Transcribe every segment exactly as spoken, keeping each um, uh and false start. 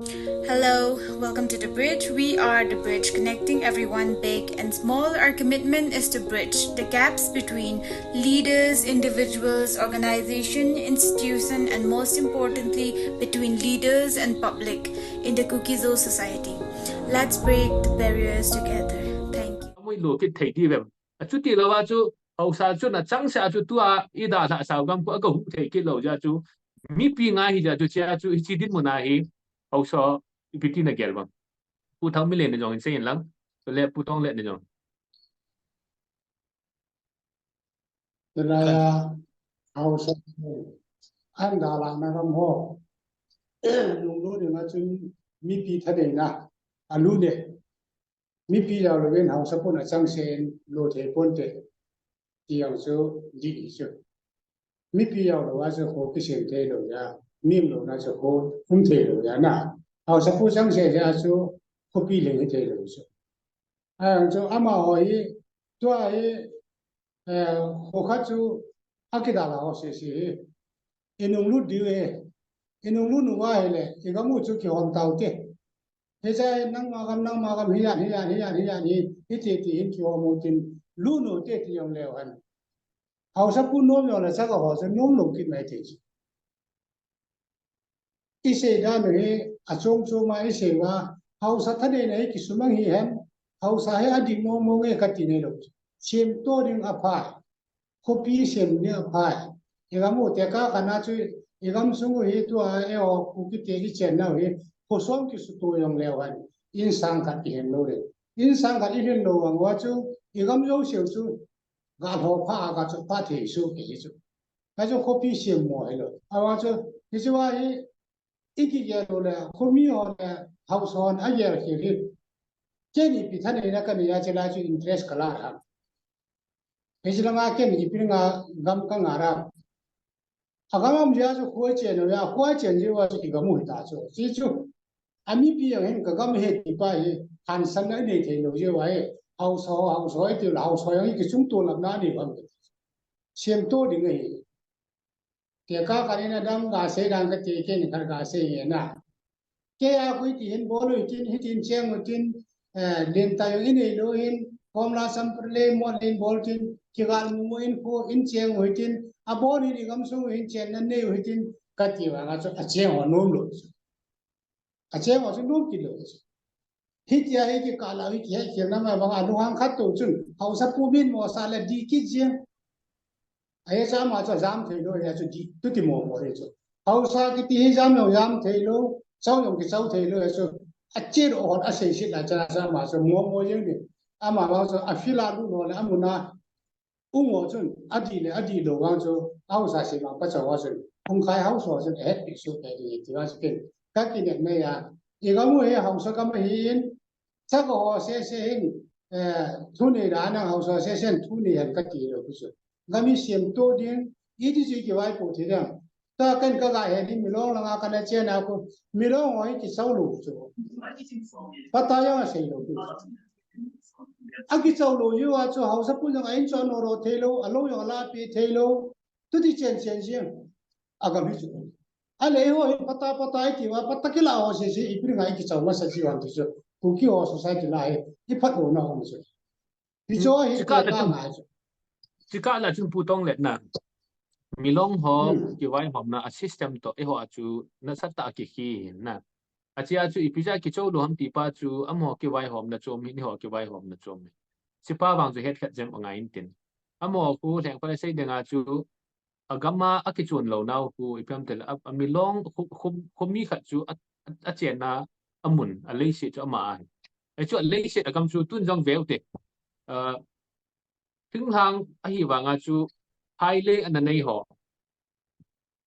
Hello, welcome to The Bridge. We are The Bridge, connecting everyone, big and small. Our commitment is to bridge the gaps between leaders, individuals, organization, institution, and most importantly, between leaders and public in the Kuki-Zo society. Let's break the barriers together. Thank you. Amui lo kit thei di vem. Achuti lou a chu, haosa chu na chang sa chu tua, i dalha sao gam khu aga hu thei kit lou jeh chu, mipi ngai hi jeh chu chia chu, hichi dinmun a hi, haosa, ipi ti na gel vang. Pu Thaomilen na jong in sei in lang, to le Pu Tonglet na jong. Tuna ya, haosa, an dalha na gam ho. Lunglut ding a chun, mipi thaneina, alu ne. Mipi jao louvin haosa pun achang sen lo thei ponte. Ti jong chu di hi chu. Mipi jao lou a chu kho kisem thei lou ya. Mi um lou na chu kho um thei lou ya na. Haosa pu chang sen a chu khopi leng hi thei lou chu. A jong chu amaho hi tua hi, eh, kho khat chu akidalha ho sese hi. I nunglut diu hi. I nunglut nu va hile, i gam u chu kihom tau te. Hiche nangma gam, nangma gam, hiyan, hiyan, hiyan, hiyan, hi, hiti, ti hin kihom u tin, lut nu te ti jong leu hen. Haosa pu nom jong le saka ho chu nom lou kit mai thei chu. I sei dan u hi, achom chom a i sei uva, haosa thaneina hi kisumang hi hen, haosa hi adik mong mong e kati nei lou. Semto ding aphai. Khopi sem ding aphai. I gam u tekah khat na chu, i gamsung u hi tua, eiho Kuki te i chenna u hi, kho som kisuto jong leu hen, in sang khat i hin lou le. In sang khat i hin lou vang uva chu, i gam jouse u chu, ga lho pha, ga chop pha thei soh kei hi chu. Ka chu khopi sem mo hi lou. Avang chu, hiche va hi, i kigel lou le, khomi ho le, haosa hon agel khel hi. Keini ipi thaneina kanei a, chule chu interest ka la ham. Hiche langa keini ipi dinga gam ka ngai ham. Agam um jeh a chu kho chen u ya, kho chen jeh uva chu i gam u hita chu. Chi chu, a mipi jong hin ka gam ahi ti pa hi, hansanna i nei thei lou jeh uva hi, haosa, haosa i ti lou, haosa jong hi kichung to lam na nei bang. Semto ding ahi. Tekah khat in adam ga sei dan kati, keini khat ga sei nge na. Kei a khu hiti hin bol u hitin, hitin cheng u hitin, eh, lentai jong i nei lou hin, kom la sam per le mo len bol tin, kigal mu mu in khu in cheng u hitin, abon hin i gamsung u hin chenna nei u hitin, kati vang a chu acheng ho nom lou. Acheng ho chu nom kit lou. Hitia hi kikah lou, hi kihe khel na ma vang a lunghang khat to chun, haosa pu min mo sa le di kit jeng. Ahi chu ama chu jam thei lou, ahi chu di, tu ti mo mo ahi chu. Haosa kiti hi jam jong jam thei lou, chau jong kichau thei lou, ahi chu. Ache lou hon asei sit la cha sa ama chu mo mo jeng ni. Ama vang chu a feel a lut lou le amun a um u chun, adih le adih lou vang chu, haosa sem a pachau a chun, hung khai haosa chun, ahetpi soh kei ding ti vang chu ken. Ka kinep nei a, i gam u hi haosa gam ahin, saka ho sese hin, eh, thu nei dan a haosa sese hin thu nei hen kati lou khu chu. Gam hi semto ding, iti chu i kivaipoh thei ding. Tua ken ka ga he ding Milong langa kana chen a khu, Milong ho hi kichau lou chu. Pata jong asei lou khu. Akichau lou jeh uva chu haosa pu jong a in chu anodoh thei lou, alou jong alapi thei lou. Tuti chen chen jeng. Agam hi chu. Ahile eiho hi pata pata i ti uva, pata kila ho sese, ipi dinga i kichau masa ji u ham ti chu. Kuki ho society la hi, i phatlouna um chu. Hiche hi chu ka la chun, ngai chu. Chukah la chun Pu Tonglet na. Milong ho, hmm, kivaihomna a system toh, eiho a chu nasatah a kikhen na. Achea chu ipi jeh a kichou lou ham ti pa chu, amaho kivaihomna chom hin, eiho kivaihomna chom hin. Hiche pa vang chu hetkhen jem angai intin. Amaho khu lhengpa le sei ding a chu, agam a akichon lou nau khu, ipi ham itile, a, a Milong khu, khu, khomi khat chu a, a, achenna amun, aleiset chu ama ahi. Ahi chu aleiset agam chu tun jong veu te. Ah, thinglhang ahi vang a chu, phailei ana nei ho.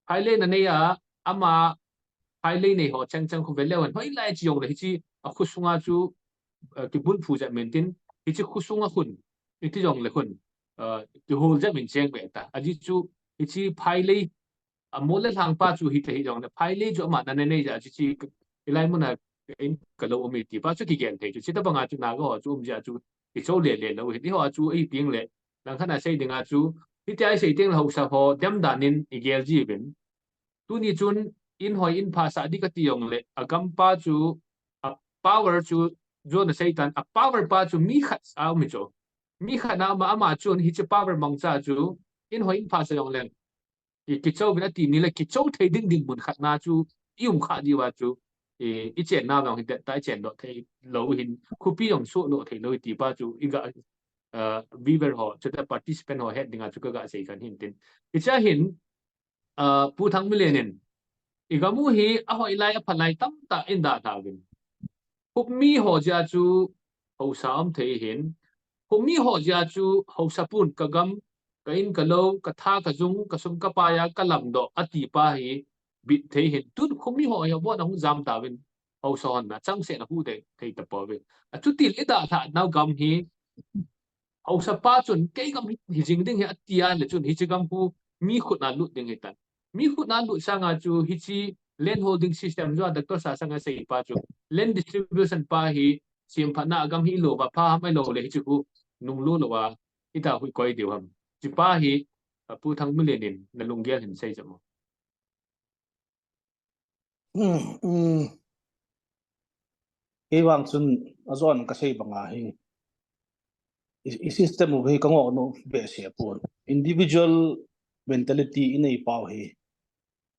Phailei ana nei a, ama phailei nei ho cheng cheng khu ve leu hen. Hoilai chi jong le hiche a kho sunga chu, eh, kibunphu jep min tin, hiche kho sunga khun, iti jong le khun, eh, kihol jep min cheng ve ta. Ajeh chu, hiche phailei, a mol le lhang pa chu hita hi jong le, phailei chu ama ana nei jeh a chu hiche, hilai mun a in ka lou um e ti pa chu kigen thei chu. Hiche tabang a chu Naga ho chu um jeh a chu, kichou le le lou hin. Eiho a chu, ei ping le, langkhat a sei ding a chu, hitia i sei teng le haosa ho, dem dan in i gel ji uvin. Tuni chun, in hoi in pha sah ding kati jongle, agam pa chu, a power chu, John asei tan, a power pa chu mi khat a um hi chu. Mi khat na ama, ama chun hiche power mangcha chu, in hoi in pha sah jongle, i kichou vin ati nile, kichou thei ding dinmun khat na chu, i um kha diu va chu, i, i chen na vang hi det ta, i chen doh thei lou hin, khopi jong suh doh thei lou hi ti pa chu, i ga, uh, viewer ho, chuta participant ho het dinga chu ka ga sei khan hin tin. Hicha hin, uh, Pu Thangminlen in, i gam u hi, a hoi lai, a pha lai tamtah in dalha uvin. Khomi ho jeh a chu haosa um thei hin. Khomi ho jeh a chu haosa pun ka gam, ka in ka lou, ka tha ka jung, ka sum ka pai a ka lamdoh ati pa hi bit thei hin. Tun khomi ho hi abon a hung jam tauvin haosa hon na changseh na hu thei, thei tapouve. Achuti le i dalha nau gam hi Haosa pa chun, kei gam hi, hi jing ding hi ati a le chun, hiche gam khu mi khut na lut ding hi tan. Mi khut na lut sanga chu, hiche land holding system jo a Doctor Sasang asei pa chu, land distribution pa hi, sem phat na a gam hi lou va pha ham a lou le hiche khu nung lou lou a, ita hui koi diu ham. Hiche pa hi, a Pu Thangminlen in, na lunggel hin sei jam o. Hmm, hmm. Kei vang chun ajon ka sei banga hi. I, i system u hi ka ngoh nom behseh pon. Individual mentality i nei pau hi.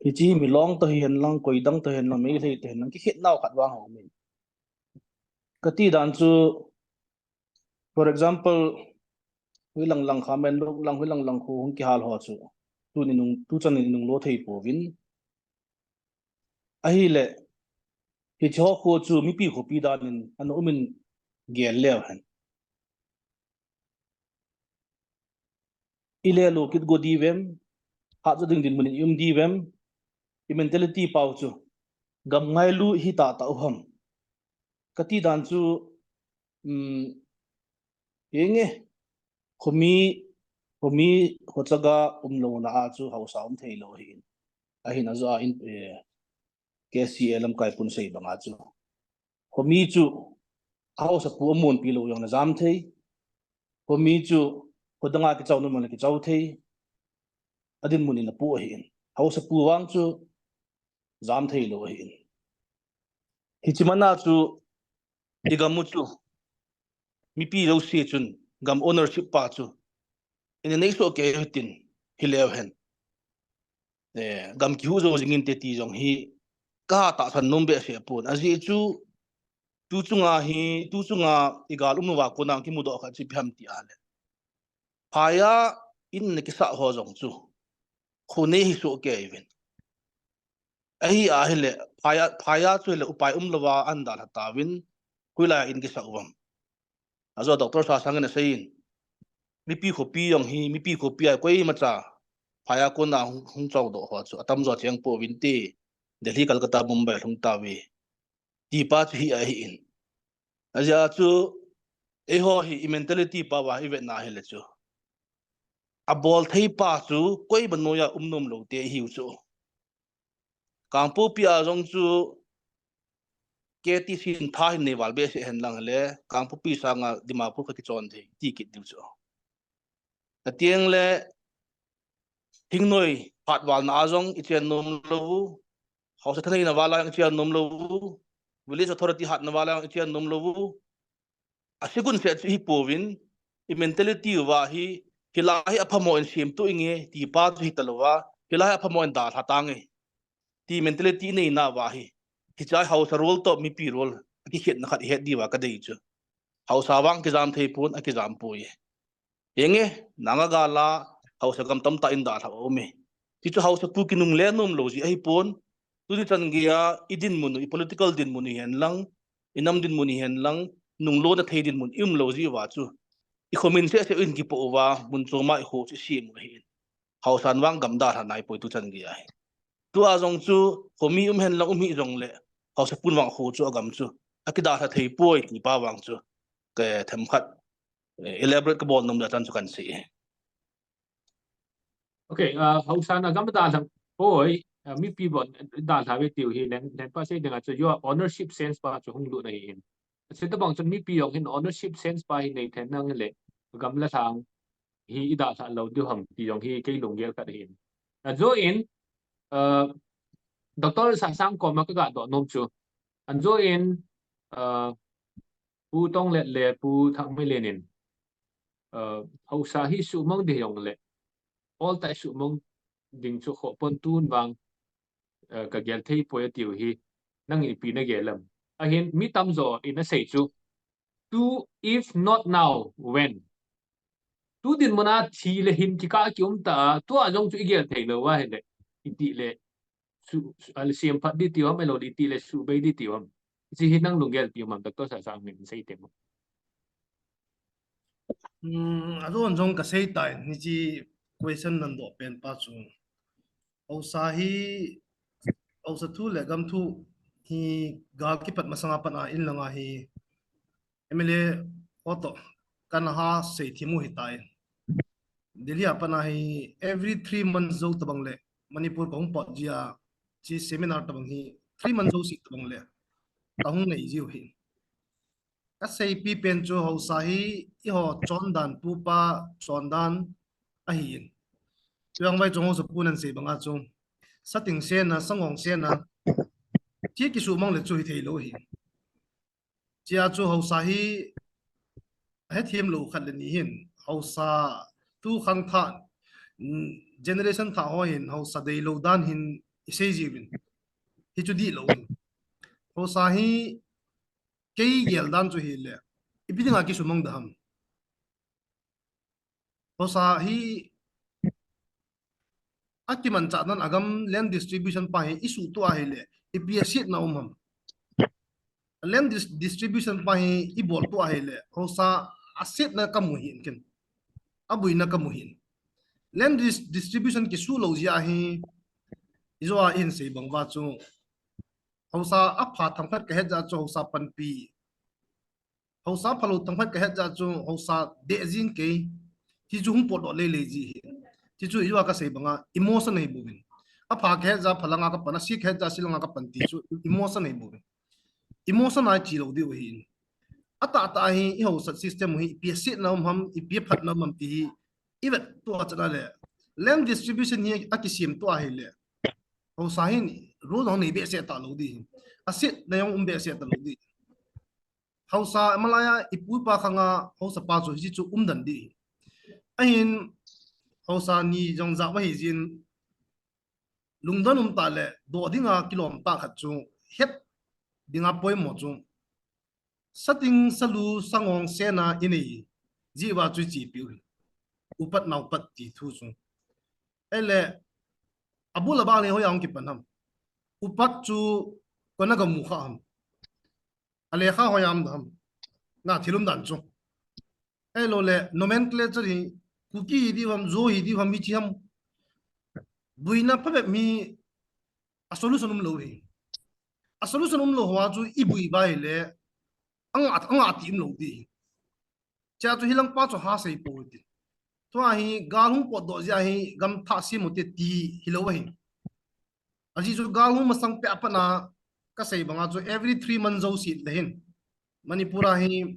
Hiche hi Milong toh hihen lang, koi dang toh hihen lang, Meitei toh hihen lang, kikhet nau khat vang ho min. Ka ti dan chu, for example, hui lang lang kha men lou lang, hui lang lang khu hung kihal ho chu. Tuni nung, tuchan in nung lou thei pouvin. Ahile, hiche ho khu chu mipi khopi dan in, ana um in gel leu hen. I le lou kit go diu vem, hat jo ding dinmun in i um diu vem, i mentality pau chu, gam ngailu hi tah tah u ham. Ka ti dan chu, um, henge, khomi, khomi ho chaga um lou na a chu haosa um thei lou hi in. Ahin ajo a in, eh, K C A lamkai pun sei banga chu. Khomi chu, haosa pu amun pi lou jong na jam thei. Khomi chu, kho danga kichau nom na kichau thei. Adinmun in apu ahi in. Haosa pu vang chu, jam thei lou ahi in. Hiche mana chu, i gam u chu, mipi jouse chun, gam ownership pa chu, i nei soh kei u hitin, hi leu hen. Eh, gam kihu jou jing inte ti jong hi, ka tahsan nom behseh pon. Ajeh chu, tu chunga hi, tu chunga i gal um uva kona kimudoh khat chu ipi ham ti a le. Phai a in na kisah ho jong chu, kho nei hi soh kei uvin. Ahi ahile, phai a, phai a chu hile upai um louva ahin dalha tauvin, hoilai a in kisah uvam. Ajo Doctor Sasang in asei in, mipi khopi jong hi, mipi khopi a koimacha, phai a kona hung, hung chaudoh ho chu, atamjo cheng pouvin ti, Delhi, Calcutta, Mumbai lhung tauve. Ti pa chu hi ahi in. Ajeh chu, eiho hi i mentality pa va i vet na hile chu. Abol thei pa chu, koima noiya um nom lou te ihiu chu. Kangpokpi a jong chu, K T C in tha hin nei val behseh hen lang le, Kangpokpi sanga Dimapur kha kichon thei, ti kit diu chu. Atiang le, hingnoi phat valna a jong i chen nom lou u, haosa thaneina val a jong i chen nom lou u, village authority hatna val a jong i chen nom lou u, a sigun se chu hi pouvin, i mentality uva hi, hilai hi aphamo in semtoh inge, ti pa chu hi talouva, hilai hi aphamo in dalha tange, ti mentality i neina uva hi, hiche hi haosa role toh mipi role, akikhetna khat i het diuva ka dei chu. Haosa vang kijam thei pon, akijam poi. Henge, nanga gal a, haosa gam tamtah in dalha aume. Ti chu haosa pu kinungle nom lou jeh ahi pon, tuni chan geiya, i dinmun u, i political dinmun u hihen lang, i nam dinmun u hihen lang, nung lona thei dinmun i um lou jeh uva chu. I khomin seh seh in kipoh uva, mun chom a i kho chu i sem u ahi in. Haosan vang gam dalha nai poi tu chan geiya hi. Tua jong chu, khomi um hen lang um hih jong le, haosa pun vang kho chu agam chu, akidalha thei poi ti pa vang chu, ka themkhat, eh, elaborate ka bol nom le chan chu kan sei. Okay, uh, haosan agam dalha poi, uh, mipi bon dalha ve tiu hi len, len pa sei dinga chu, your ownership sense pa chu hung lut na hi in. Chutabang chun mipi jong hin ownership sense pa hi nei then nang le, gam le lhang hi i dalha lou diu ham ti jong hi kei lunggel khat ahi in. Ajo in, uh, Doctor Sahsang koma ka ga doh nom chu. An jo in, uh, Pu Tonglet le Pu Thangmeilen in, uh, haosa hi sumang ding jong le, ol tai sumang ding chu khoh pon tun vang, uh, ka gel thei poi atiu hi, nang in ipi na gel em? Ahin mi tamjo in asei chu, tu, if not now, when? Tu dinmun a thi le hin kikah a kium ta a, tua jong chu i gel thei lou a hile, iti le, su, su, a le siam phat di tiu ham, elo iti le subei di tiu ham. Hiche hi nang lunggel pi um am, Doctor Sahsang min sei te mo. Hmm, a don jong ka sei tai, hiche question nan doh pen pa chu. Haosa hi, haosa thu le gam thu hi gal kipat masanga pat a in langa hi M L A ho toh kana ha sei thim u hi tai. Delhi a pat a hi every three months jou tabang le Manipur ka hung pot jia chi seminar tabang hi three months jou si tabang le ka hung nei jiu hi. Ka seipi pen chu haosa hi eiho chondan pupa chondan ahi in. Chuang vai chong haosa pu nan sei banga chu sating sena, sangong sena, chi kisumang le chu hi thei lou hi. Chia chu haosa hi hethem lou khat le ni hin, haosa tu khang tha, mm, generation tha ho hin haosa dei lou dan hin i sei jiuvin. Hi chu di lou hin. Haosa hi kei gel dan chu hi le, ipi dinga kisumang da ham. Haosa hi akimanchah nan agam land distribution pa hi i suhtuah a hile, ipi asetna um ham. Land dis-, distribution pa hi i boltuah a hile, haosa asetna ka mu hin kin. Abuina ka mu hin. Land dis-, distribution kisuh lou jeh a hi, i jo a i hin sei bang uva chu. Haosa apha themkhat ka het jeh a chu haosa panpi. Haosa phalou themkhat ka het jeh a chu haosa deh jing kei. Hichu hung potdoh lei lei ji hi. Hichu i jo a ka sei banga emotion ahi bouvin. Apha ka het jeh a phalanga ka pan, ase ka het jeh a selanga ka pan ti chu emotion ahi bouvin. Emotion a chi lou diu ahi. Atahtah hi i haosa system hi ipi asetna um ham, ipi aphatna um ham ti hi i vettuah chan a le. Land distribution hi akisem tuah a hile, haosa hin role jong nei behseh talou di. Asetna jong um behseh talou di. Haosa malaiya ipu ipa khanga haosa pa chu hichu um den di. Ahin haosa ni jong jao ahi jin, lungdon um tah le doh dinga kilom tah khat chu het dinga poimo chu sating salu sangong sena i nei jeh uva chu i chepiu hi. Upat naupat ti thu chu. Ahile abul abang le hoiya hung kipan ham. Upat chu kona ga mu kha ham. Alekha hoiya um da ham. Na thil umdan chu. Ahilou le nomenclature hi Kuki hi diu ham, Zo hi diu ham, hichi ham. Buina phabep hi a solution umlou hi. A solution umlou hoa chu i bui uva hile, anga, anga ti umlou di hi. Chia chu hilang pa chu ha sei pou ti. Tua hi gal hung potdoh jeh a hi gam thah sem u te ti hilou ahi. Ajeh chu gal hung masang peh a pat a ka sei banga chu every three months jouse le hin Manipur a hi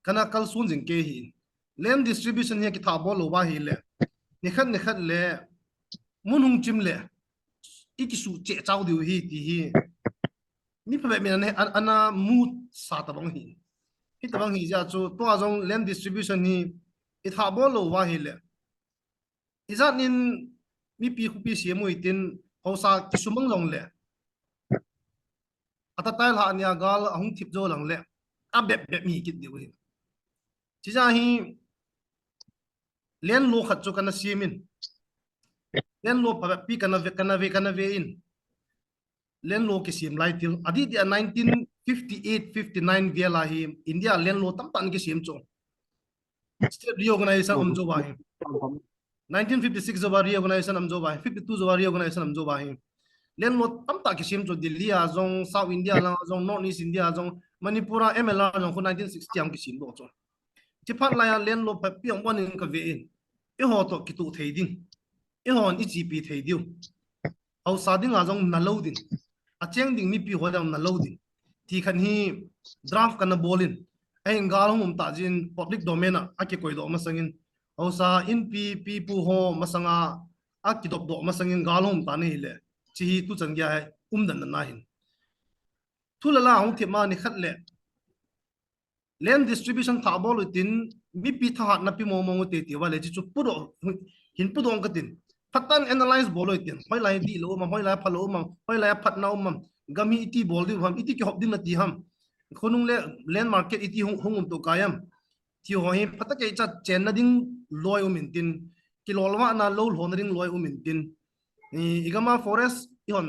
kana kalson jing kei hi. Land distribution hi kithah bol lou uva hile, nikhat nikhat le mun hung chim le i kisuh cheh chau diu hi ti hi mi phabep min ana, ana, ana mu sa tabang hi. Hitabang hi jeh a chu tua jong land distribution hi i thah bol lou uva hile, ijat in mipi khopi sem u hitin haosa kisumang jong le, atatai lhah nia gal ahung thip jou lang le, abep bep hi kit diu hi. Chijeh a hi land law khat chu kana sem in. Land law phabep pi kana ve, kana ve, kana ve in. Land law kisem lai til. Adih dih a nineteen fifty-eight fifty-nine vel a hi India land law tamtah ana kisem chu. State reorganization um jou uva hi. Nineteen fifty-six jou uva reorganization um jou uva hi. Fifty-two jou uva reorganization um jou uva hi. Land law tamtah kisem chu Delhi a jong, South India lang a jong, North East India a jong, Manipur a M L A jong khu nineteen sixty a kisem doh chu. Chiphat lai a land law phabep pi ong bon in ka ve in. Eiho toh kitoh thei ding. Eihon i chepi thei diu. Haosa dinga jong na lou ding. Acheng ding mipi ho jong na lou ding. Ti khat hi draft kana bol in. Ahin gal hung um tah jeh in public domain a akikoi doh masang in. Haosa inpi, pipu ho masanga akidop doh masang in gal hung um tah na hile. Chi hi tuchan geiya hi umdan na hin. Thu le la hung thim a ni khat le land distribution thah bol u tin, mipi thahatna pe mong mong u te ti uva le, chi chu pudoh, hin pudoh ka tin. Phatah in analyze bol u tin, hoilai dihlou um am, hoilai phalou um am, hoilai phatna um am, gam hi iti bol diu ham, iti kihop ding nati ham, khonung le land market iti hung, hung um to kai am. Ti ho hi phatah kei cha chenna ding loi um in tin, kilolvahna lou lhona ding loi um in tin. I, i gam a forest i hon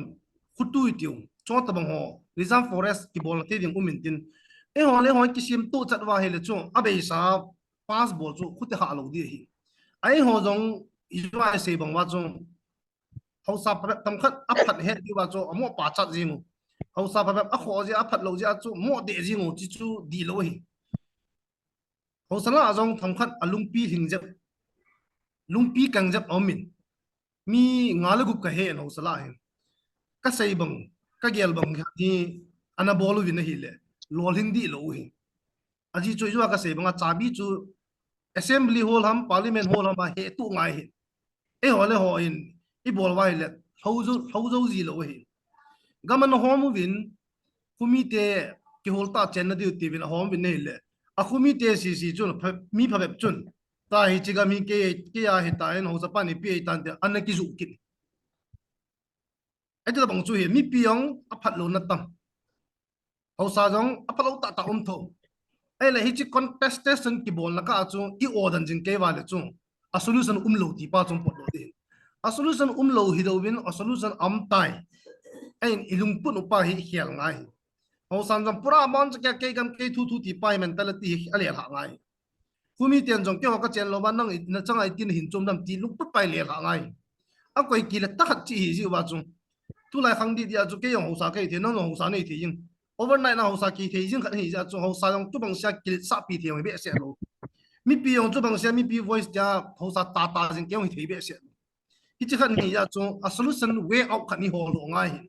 khutu i tiu. Chutobang ho, reserve forest kibolna thei ding um in tin. Eiho le eiho kisem to chat uva hile chu, abeisa pass bol chu khute hah lou di ahi. Eiho jong, i jua i sei bang uva chu, haosa phabep tam khat aphat het diu va chu, amo pachat jing u. Haosa phabep akhoh jeh, aphat lou jeh a chu, mo deh jing u, chi chu dihlou ahi. Haosa lah a jong themkhat a lungpi lhing jep, lungpi kang jep a um in. Mi nga le gup ka he in haosa lah hin. Ka sei bang, ka gel bang hi ana bol uvin ahile, lolhing dihlou u hi. Ajeh chu i jua ka sei bang a chabi chu assembly hall ham, parliament hall ham a hetu ngai hi. Eiho le eiho in i bol uva hile, lhou jou, lhou jou ji lou ahi. Gam a na hom uvin, khomite kihol tah chenna diu tiuvin ahom uvin ahile, a khomite sese chun, pha-, mi phabep chun, tua hiche gam hi kei, kei a hitan, haosa pan ipi ahitan tia ana kijoh kit. Hitobang chu hi, mipi jong aphat louna tam. Haosa jong aphat lou tah tah um tho. Ahile hiche contestation kibolna kah a chu i order jing kei uva le chu, a solution umlou ti pa chu potdoh ding. A solution umlou hilouvin, a solution um tai. Ahin i lungput u pa hi khel ngai hi. Haosan jong pura mon cha kei, kei gam kei thu thu ti pa hi mentality hi alelhah ngai hi. Khomiten jong keiho ka chen lou uva nang i, na chang a iti nahin chom dem ti lungput pa hi lelhah ngai hi. Akoi kile tah khat chi hi jeh uva chu. Tulai khang dih dih a chu kei jong haosa kahi thei, nang jong haosa nahi thei jing. Overnight na haosa kithei jing khat ahi jeh a chu haosa jong chubang sea kiletsahpi thei jong hi behseh lou. Mipi jong chubang sea mipi voice tia haosa tah tah jing kei jong hi thei behseh lou. Hiche khat ahi jeh a chu a solution way out khat hi hol lou ngai hi.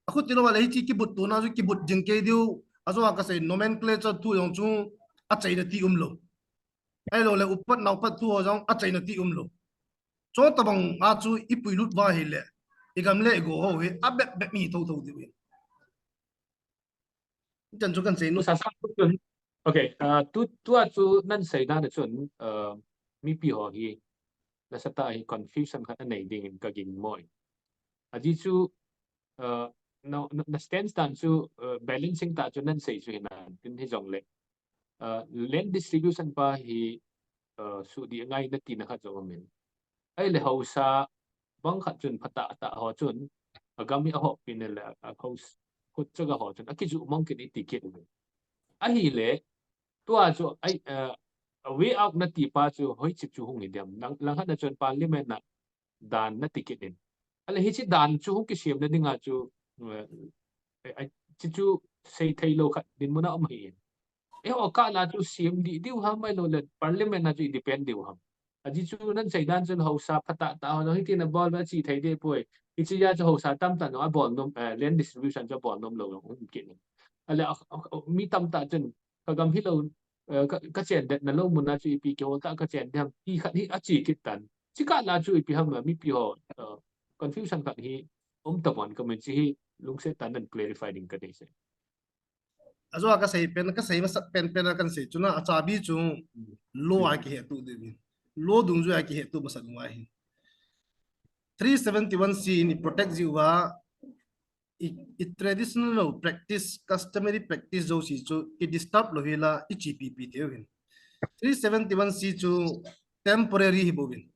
Akhuti lou a le hiche kibut tona chu kibut jing kei diu, ajou a ka sei nomenclature thu jong chu achaina ti umlou. Ahilou le upat naopat thu ho jong achaina ti umlou. Chutobang a chu i puilut uva hile, i gam le i go ho hi abep bep mi tho tho diu hi. Chan chu kan sei nu. Sa sa tu chun. Okay, ah, tu, tua chu nan sei dan a chun, ah, mipi ho hi nasatah a hi confusion khat anei ding in ka gingmo in. Ajeh chu, ah, na, na, na stance dan chu, ah, balancing tah chu nan sei chu hinan, tin hijongle, ah, land distribution pa hi, ah, sudih angai nati na khat jong um in. Ahile haosa bang khat chun phatah tah ho chun, agam hi ahop pin le, a haosa, khut chaga ho chun akijoh mong kit iti kit uve. Ahile, tua chu, ai, eh, a way out nati pa chu hoiche chu hung hi diam. Lang, lang khat na chun parliament na dan nati kit in. Ahile hiche dan chu hung kisem na dinga chu, eh, eh, eh, chi chu sei thei lou khat dinmun a um ahi in. Eiho kah la chu sem dih diu ham ahilou le parliament na chu i depend diu ham. Ajeh chu nan sei dan chun haosa phatah tah ho jong hitin abol uva chi thei deh poi. Hiche jeh a chu haosa tamtah jong abol nom, eh, land distribution chu abol nom lou jong um kit in. Ahile, a, a, a, mi tamtah chun ka gam hilou, eh, ka, ka chen det na lou mun a chu ipi kihol tah ka chen ding ham ti khat hi achi kit tan. Chi kah la chu ipi ham, mipi ho, eh, confusion khat hi um tapon ka min chi hi lungset tah in nan clarify ding ka deisah. Ajou a ka sei pen, ka sei masat pen pen a kan sei chu na, achabi chu law a kihetu diu hin. Law dungjuia kihetu masat ngai hin. Three seventy-one C in i protect jiu va, i, i traditional practice, customary practice jouse chu i disturb lou hi la i chepi pi thei u hin. Three seventy-one C chu temporary hi bouvin.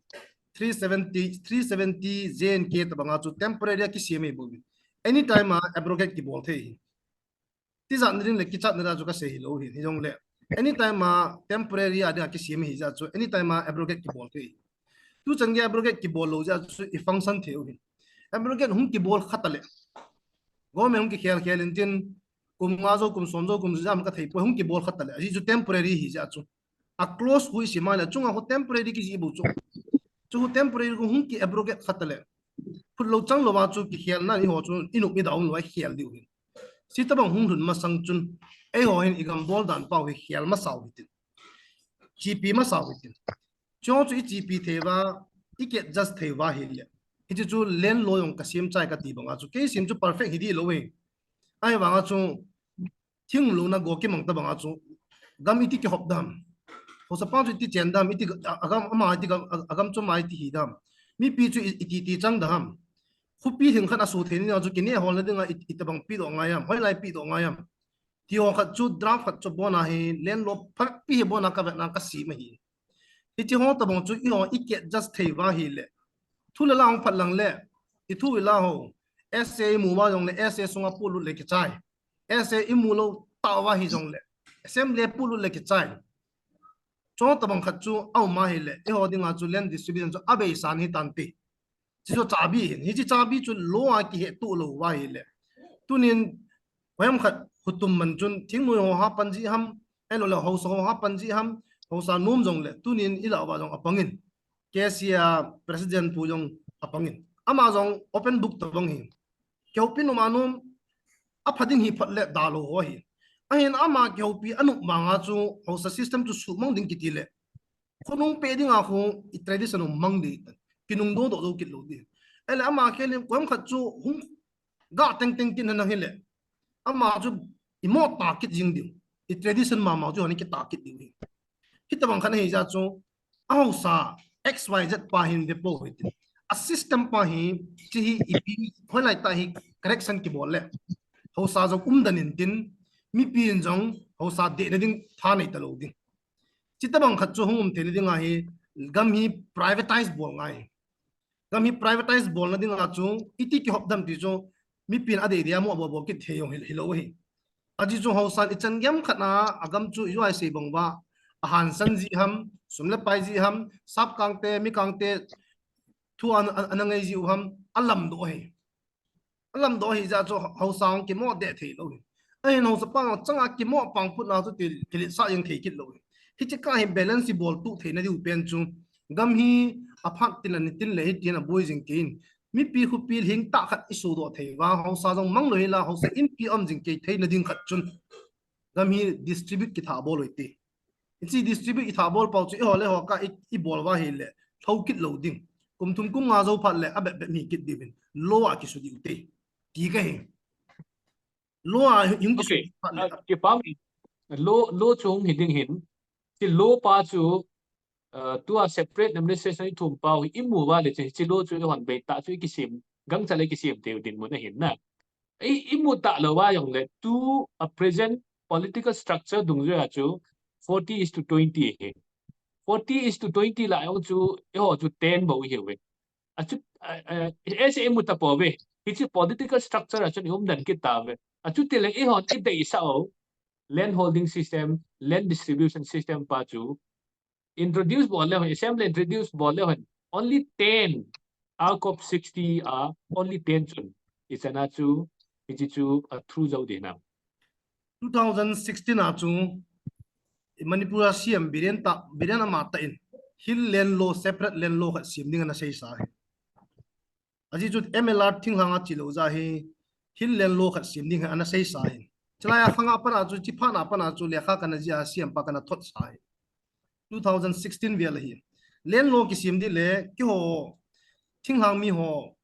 Three seventy, three seventy J and K tobang a chu temporary a kisem hi bouvin. Anytime a abrogate kibol thei hi. Tijat na ding le kichat na ding chu ka sei hilou hin, hijongle. Anytime a temporary a ding a kisem hi jeh a chu, anytime a abrogate kibol thei. Tu chan gei abrogate kibol lou jeh a chu i function thei u hin. Abrogate hung kibol kha ta le. Government hung kikhel khel in tin, kum nga jou, kum som jou, kum jam ka thei poi, hung kibol kha ta le. Ajeh chu temporary hi jeh a chu. A clause hu i sim a le, chunga hu temporary kijih bou chu. Chu hu temporary hu hung ki abrogate kha ta le. Phut lou chang lou a chu kikhelna ni ho chu i nop i down lou a khel diu hin. Chutobang hung lhun masang chun, eiho hin i gam bol dan pau hi khel masau hitin. Chepi masau hitin. Chu chu i chepi thei uva, i ki adjust thei uva hile. Hiche chu land law jong kasem chai kati banga chu, kei sem chu perfect hi dih lou e. Ahivanga chu, thing lona go kimang ta banga chu, gam iti kihop dam. Haosa pa chu iti chen dam, iti a, agam ama iti gam, a, agam chu ama iti hi dam. Mipi chu i, iti ti chang dam. Khopi thing khat asu thei ni chu kine hol na dinga it, itobang pi doh ngai am, hoilai pi doh ngai am. Ti ho khat chu draft khat chu bona hi, land law phat pi hi bona kavetna kasem ahi. Hiche ho tobang chu eiho i ke just thei uva ahile. Thu le la hung phat lang le, i thu i la ho. S A i mu uva jongle, S A sunga pulut le kichai. S A i mu lou tauva hi jongle, assembly pulut le kichai. Chu tobang khat chu aum ahile, eiho dinga chu land distribution chu abeisan hi tante. Hiche chu chabi hin, hiche chabi chu law a kihe tuh lou uva ahile. Tunin, koiham khat hutum man chun, thingnoi ho ha pan ji ham, ahilou le haosa ho ha pan ji ham, haosa nom jongle, tunin i la uva jong apangin. K C A president pu jong apangin. Ama jong open book tobang hi. Kihoupi nom anom, apha ding hi phat le dalou ho hi. Ahin ama kihoupi anop banga chu haosa system chu sumang ding kiti le. Khonung pe dinga khu i tradition u mang ding. Kinung doh doh jou kit lou ding. Ahile ama khelin koiham khat chu hung ga teng teng kin na hile. Ama chu i mo ta kit jing ding. I tradition mama chu hani kita kit ding hi. Hitobang khat ahi jeh chu, a haosa X Y Z pa hin ve pou hite. A system pa hi, hiche hi ipi, hoilai tah hi correction kibol le. Haosa jong umden intin, mipi in jong haosa dehna ding tha nei talou ding. Hitobang khat chu hung um theina dinga hi, gam hi privatize bol ngai. Gam hi privatize bolna dinga chu, iti kihop dam ti chu, mipi in adei dei a mo bol bol kit thei jong hi, hilou hi. Ajeh chu haosan ichan gei khat na, agam chu ijui sei bang uva, ahansan ji ham, sum le pai ji ham, sap kangte, mi kangte, thu an, an, ana ngai ji u ham, alamdoh hi. Alamdoh hi jeh chu haosa kimo deh thei lou hi. Ahin haosa pa changa kimo pang phutna chu til, kiletsah jeng thei kit lou hi. Hiche kah hi balance bol tuh theina diu pen chu, gam hi aphat tin ani tin le hitin aboi jing kei in. Mipi khopi lhing tah khat i sudoh thei uva, haosa jong mang lou hi la, haosa inpi um jing kei theina ding khat chun. Gam hi distribute kitha bol u hite. Hiche distribute kitha bol pau chu eiho le eiho kah i, i bol uva ahile, lhou kit lou ding. Kum thum kum nga jou phat le, abep bep hi kit diuvin. Law a kisu diu te. Ti kahi. Law a hung kisu phat le. Kipah e. Law, law chu hung hi ding hin. Hiche law pa chu, uh, tua separate administration i thum pau hi i mu uva le chu, hiche law chu eihon bei tah chu i kisem, gangchal a i kisem thei u dinmun ahin na. I, i mu talou uva jongle, tu a present political structure dungjuia chu forty is to twenty hi. Forty is to twenty la jong chu, eiho chu ten bou ihiuve. Achu, a, a, S A i mu tapouve. Hiche political structure a chun i umden kit tauve. Achuti le eihon i deisah u land holding system, land distribution system pa chu introduce bol le hon, assembly introduce bol le hon, only ten out of sixty a, only ten chun. Ichan a chu, hiche chu a through jou ding ham. Two thousand sixteen a chu, Manipur a C M Biren tah, Biren ama tah in, hill land law, separate land law khat sem ding ana seisa hi. Ajeh chu M L R thinglhang a chelou jeh hi, hill land law khat sem ding hi ana seisa hi. Chulai a khang a pat a chu, hiche phat a pat a chu, lekha kana jih a, C M pa kana thotsa hi. Two thousand sixteen vel ahi. Land law kisem ding le, keiho, thinglhang mi ho,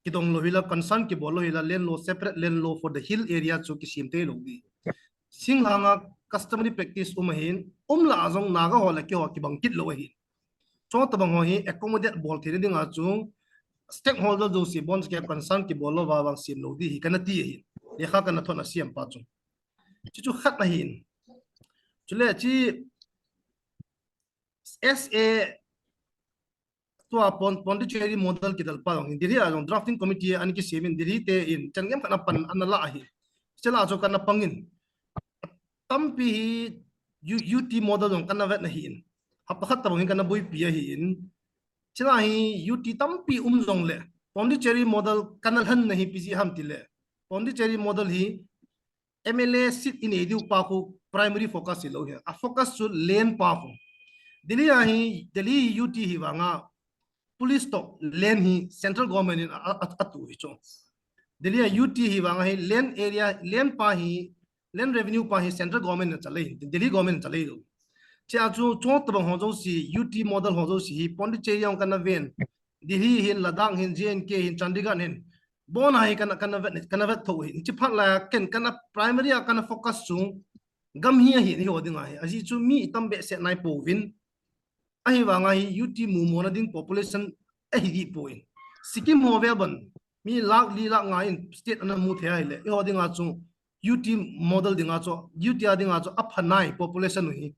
kidong lou hi la, concern kibol lou hi la, land law, separate land law for the hill area chu kisem thei lou ding. Thinglhang a customary practice um ahin, um lah a jong Naga ho le keiho kibang kit lou ahin. Chutobang ho hi accommodate bol theina dinga chu stakeholder jouse bon kei concern kibol lou uva vang sem lou ding hi kana ti ahi. Lekha kana thot a C M pa chu. Hichu khat ahin. Chule hiche S A tua Pon-, Pondicherry model kidal pa jong hin Delhi a jong drafting committee ana kisem in Delhi te in chan gei khat a pan ana la ahi. Chule chu kana pang in. Tampi hi U-, U T model jong kana vet na ahin. Hapta khat tabang hi kana boipi ahin. Chule hi U T tampi um jongle, Pondicherry model kana lhen na hi ipi jeh ham tile, Pondicherry model hi M L A seat inei diu pa khu primary focus hilou hi. A focus chu land pa khu. Delhi a hi, Delhi U T hi vanga police toh land hi central government in a, a, a, atu hi chu. Delhi a U T hi vanga hi land area, land pa hi, land revenue pa hi central government in achalei, Delhi government in achalei lou. Chea chu, chutobang ho jouse, U T model ho jouse hi, Pondicherry jong kana ven, Delhi hin, Ladakh hin, J and K hin, Chandigarh hin, bon a hi kana, kana vet, kana vet tho hin. Chi phat la ken kana primary a kana focus chu gam hi ahi, hi ho ding ahi. Ajeh chu mi itam behseh nai pouvin. Ahivanga hi U T mu mona ding population ahi di poi. Sikkim ho ve ban mi lakh li lakh nga in state ana mu thei ahile. Eiho dinga chu U T model dinga chu, U T a dinga chu apha nai population u hi.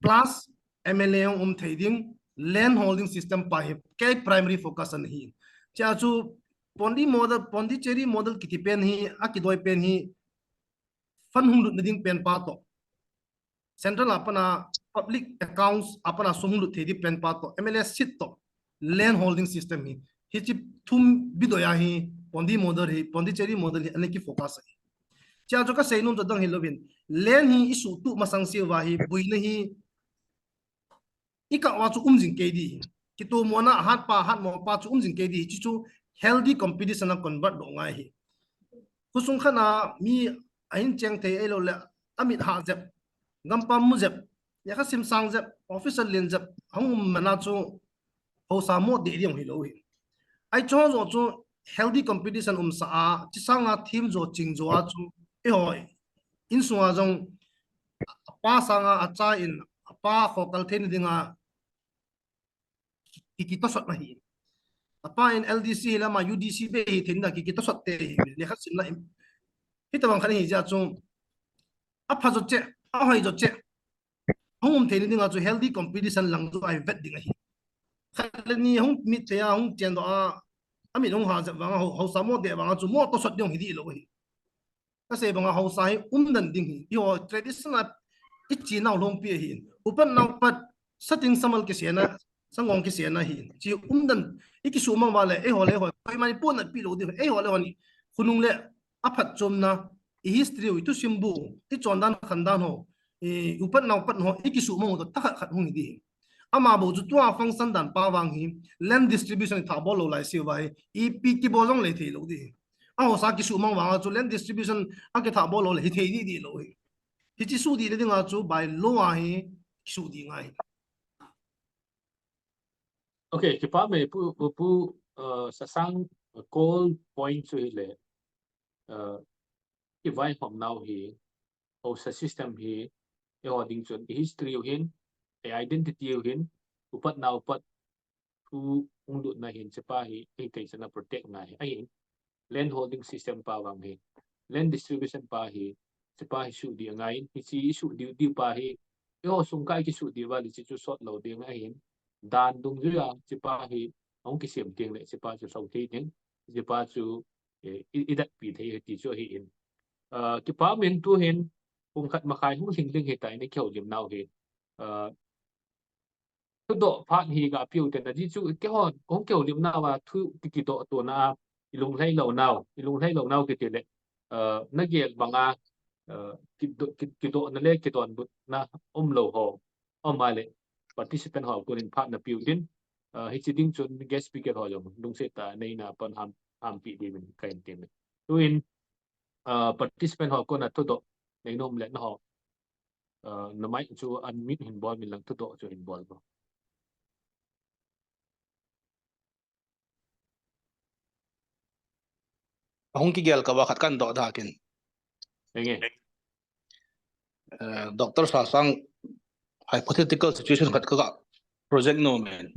Plus M L A hung um thei ding, land holding system pa hi kei primary focus ana hi. Chia chu Pondi model, Pondicherry model kiti pen hi, akidoi pen hi, fund hung lutna ding pen pa toh, central a pat a public accounts a pat a sum hung lut thei ding pen pa toh, M L A seat toh, land holding system hi. Hichi thum bidoi a hi, Pondi model hi, Pondicherry model hi, ana ki focus ahi. Chia chu kasei nom chu adang hilouvin, land hi isuhtuh masang seuva hi, buina hi, ikah uva chu um jing kei di. Kitomona, hatpa, hatmopa chu um jing kei di. Chi chu healthy competition a convert doh ngai hi. Khosung khat a mi ahin cheng thei ahilou le, amit hah jep, gampam mu jep, lekha sim sang jep, officer len jep, hung um mana chu haosa mo deh ding hilou hi. Ahi chu ho jo chu healthy competition umsa a, chi sanga thim jo ching jo a chu, eiho, insunga jong, apa sanga acha in, apa khokal theina dinga, ki, ki, kitosot na hi. Apa in L D C hi lama U D C be hi theina ki, kitosot te hi, lekha simna hi. Hitabang khat hi jeh chu, apha jo che, ahoi jo che. Hung um theina dinga chu healthy competition lang chu ahi vet ding ahi. Khat le ni hung mit thei a, hung chen doh a, amit hung hah jep vanga, hao, haosa mo deh vanga chu mo tosot ding hi di lou ahi. Kasei banga haosa hi umdan ding hi. Eiho tradition a ichinau lhompi ahi. Upat nau pat, sating samal kisena, sangong kisena hi. Chi umdan, ikisuhmang uva le, eiho le eiho, koiman ipuina pi lou ding, eiho le eiho ni, khonung le aphatchomna, i history u, i thusim bu, i chondan khandan ho, i upat nau pat ho, ikisuhmang u toh thakhat khat hung hi di. Ama bou chu tua function dan pa vang hi, land distribution i thah bol lou lai seuva hi, ipi kibol jong lei thei lou di. Ahaosa kisuhmang vanga chu land distribution a kithah bol lou le hi thei di di lou hi. Hichi suh dihna dinga chu by law a hi kisuh ding ahi. Okay, kipa me pu, pu, pu, uh, Sasang, uh, call point chu hile, uh, i vaihom nau hi, haosa system hi, eiho ding chun, i history u hin, i identity u hin, upat nau pat, thu hung lutna hin, chepa hi, ei thei chana protect ngai, ahin, land holding system pa vang hi, land distribution pa hi, chepa hi suh di angai, hichi isuh di, di pa hi, eiho sung ka ikisuh di uva le chi chu sot lou ding ahin, dan dungjuia, chepa hi, hung kisem ding le, chepa chu sot thei ding, chepa chu, eh, i, i datpi thei ti chu ahin. Ah, kipa min tu hin, pung khat makhai hung lhing lhing hitai ni kihoulim nau hi. Ah, thudoh phat hi ga piu te na di chu keiho, hung kihoulim nauva thu ki, kidoh tona a, i lunglhai lou nau, i lunglhai lou nau kiti le, ah, na gel banga, ah, kidoh, ki, kidoh na le kidonbutna umlou ho, um a le, participant ho konin phat na piu din, ah, hichi ding chun guest speaker ho jong lungset tah a neina pan ham, hampi dingin kahin tem e. Tuin, ah, participant ho kona thudoh nei nom le na ho, ah, na mic chu unmute hin bol min lang, thudoh chu hin bol bou. Ahung kigel kah uva khat kahin doh da kin. Enge. Eh, Doctor Sasang hypothetical situation khat ka ga project nom in.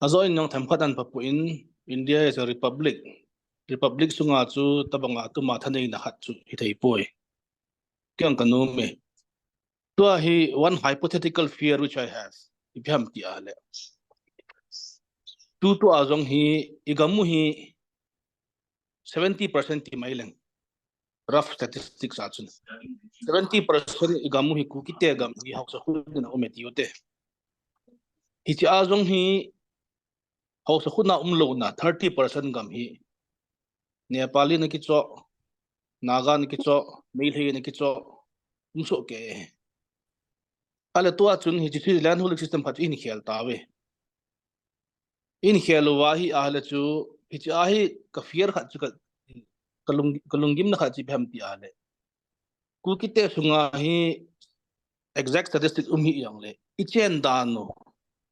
Ajo in jong themkhat ahin papu in, India is a republic. Republic sunga chu tabanga tuma thaneina khat chu hithei poi. Kei jong ka nom e. Tua hi one hypothetical fear which I have. Ipi ham ti a le, tutua jong hi i gam u hi seventy percent ti mai leng. Rough statistics a chun seventy percent i gam u hi Kukite gam hi haosa khu in a um e ti u te. Hichi a jong hi haosa khu na umlouna thirty percent gam hi Nepali na kichoh, Naga na kichoh, Meitei na kichoh, um soh kei. Ahile tua chun hichi land holding system khat chu ihin khel tauve. Ihin khel uva hi ahile chu, hichi a hi ka fear khat chu ka, ka lung, ka lunggimna khat chu ipi ham ti ahile, Kukite sunga hi exact statistics um hih jongle, i chen dan u,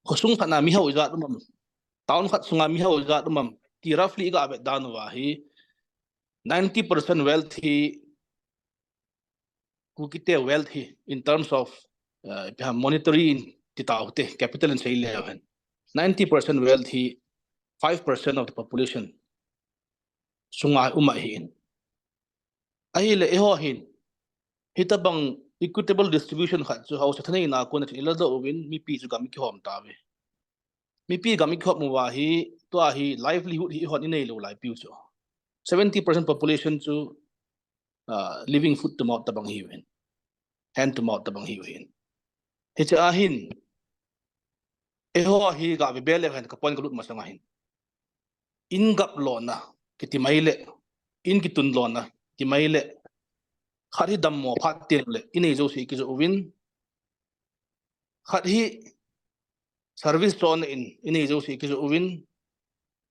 khosung khat na mi hao ijat um am? Town khat sunga mi hao ijat um am ti roughly iga vet dan uva hi, ninety percent wealth hi, Kukite wealth hi in terms of, uh, ipi ham, monetary in ti tau te, capital in sei leu hen, ninety percent wealth hi five percent of the population sunga um ahin. Ahile eiho hin hitabang equitable distribution khat chu haosa thaneina a kon a chu iladoh uvin mipi chu gam ikihom tauve. Mipi gam ikihom uva hi, tua hi livelihood hi ihon inei lou lai piu chu. Seventy percent population chu, uh, living foot to mouth tabang hiuvin, hand to mouth tabang hiuvin. Hiche ahin eiho hi ga be be le hen ka point ka lut masang ahin, in gap lona kiti mai le, in kitun lona kiti mai le, khat hi dammo phat teng le inei jouse ikijoh uvin, khat hi service chon in inei jouse ikijoh uvin,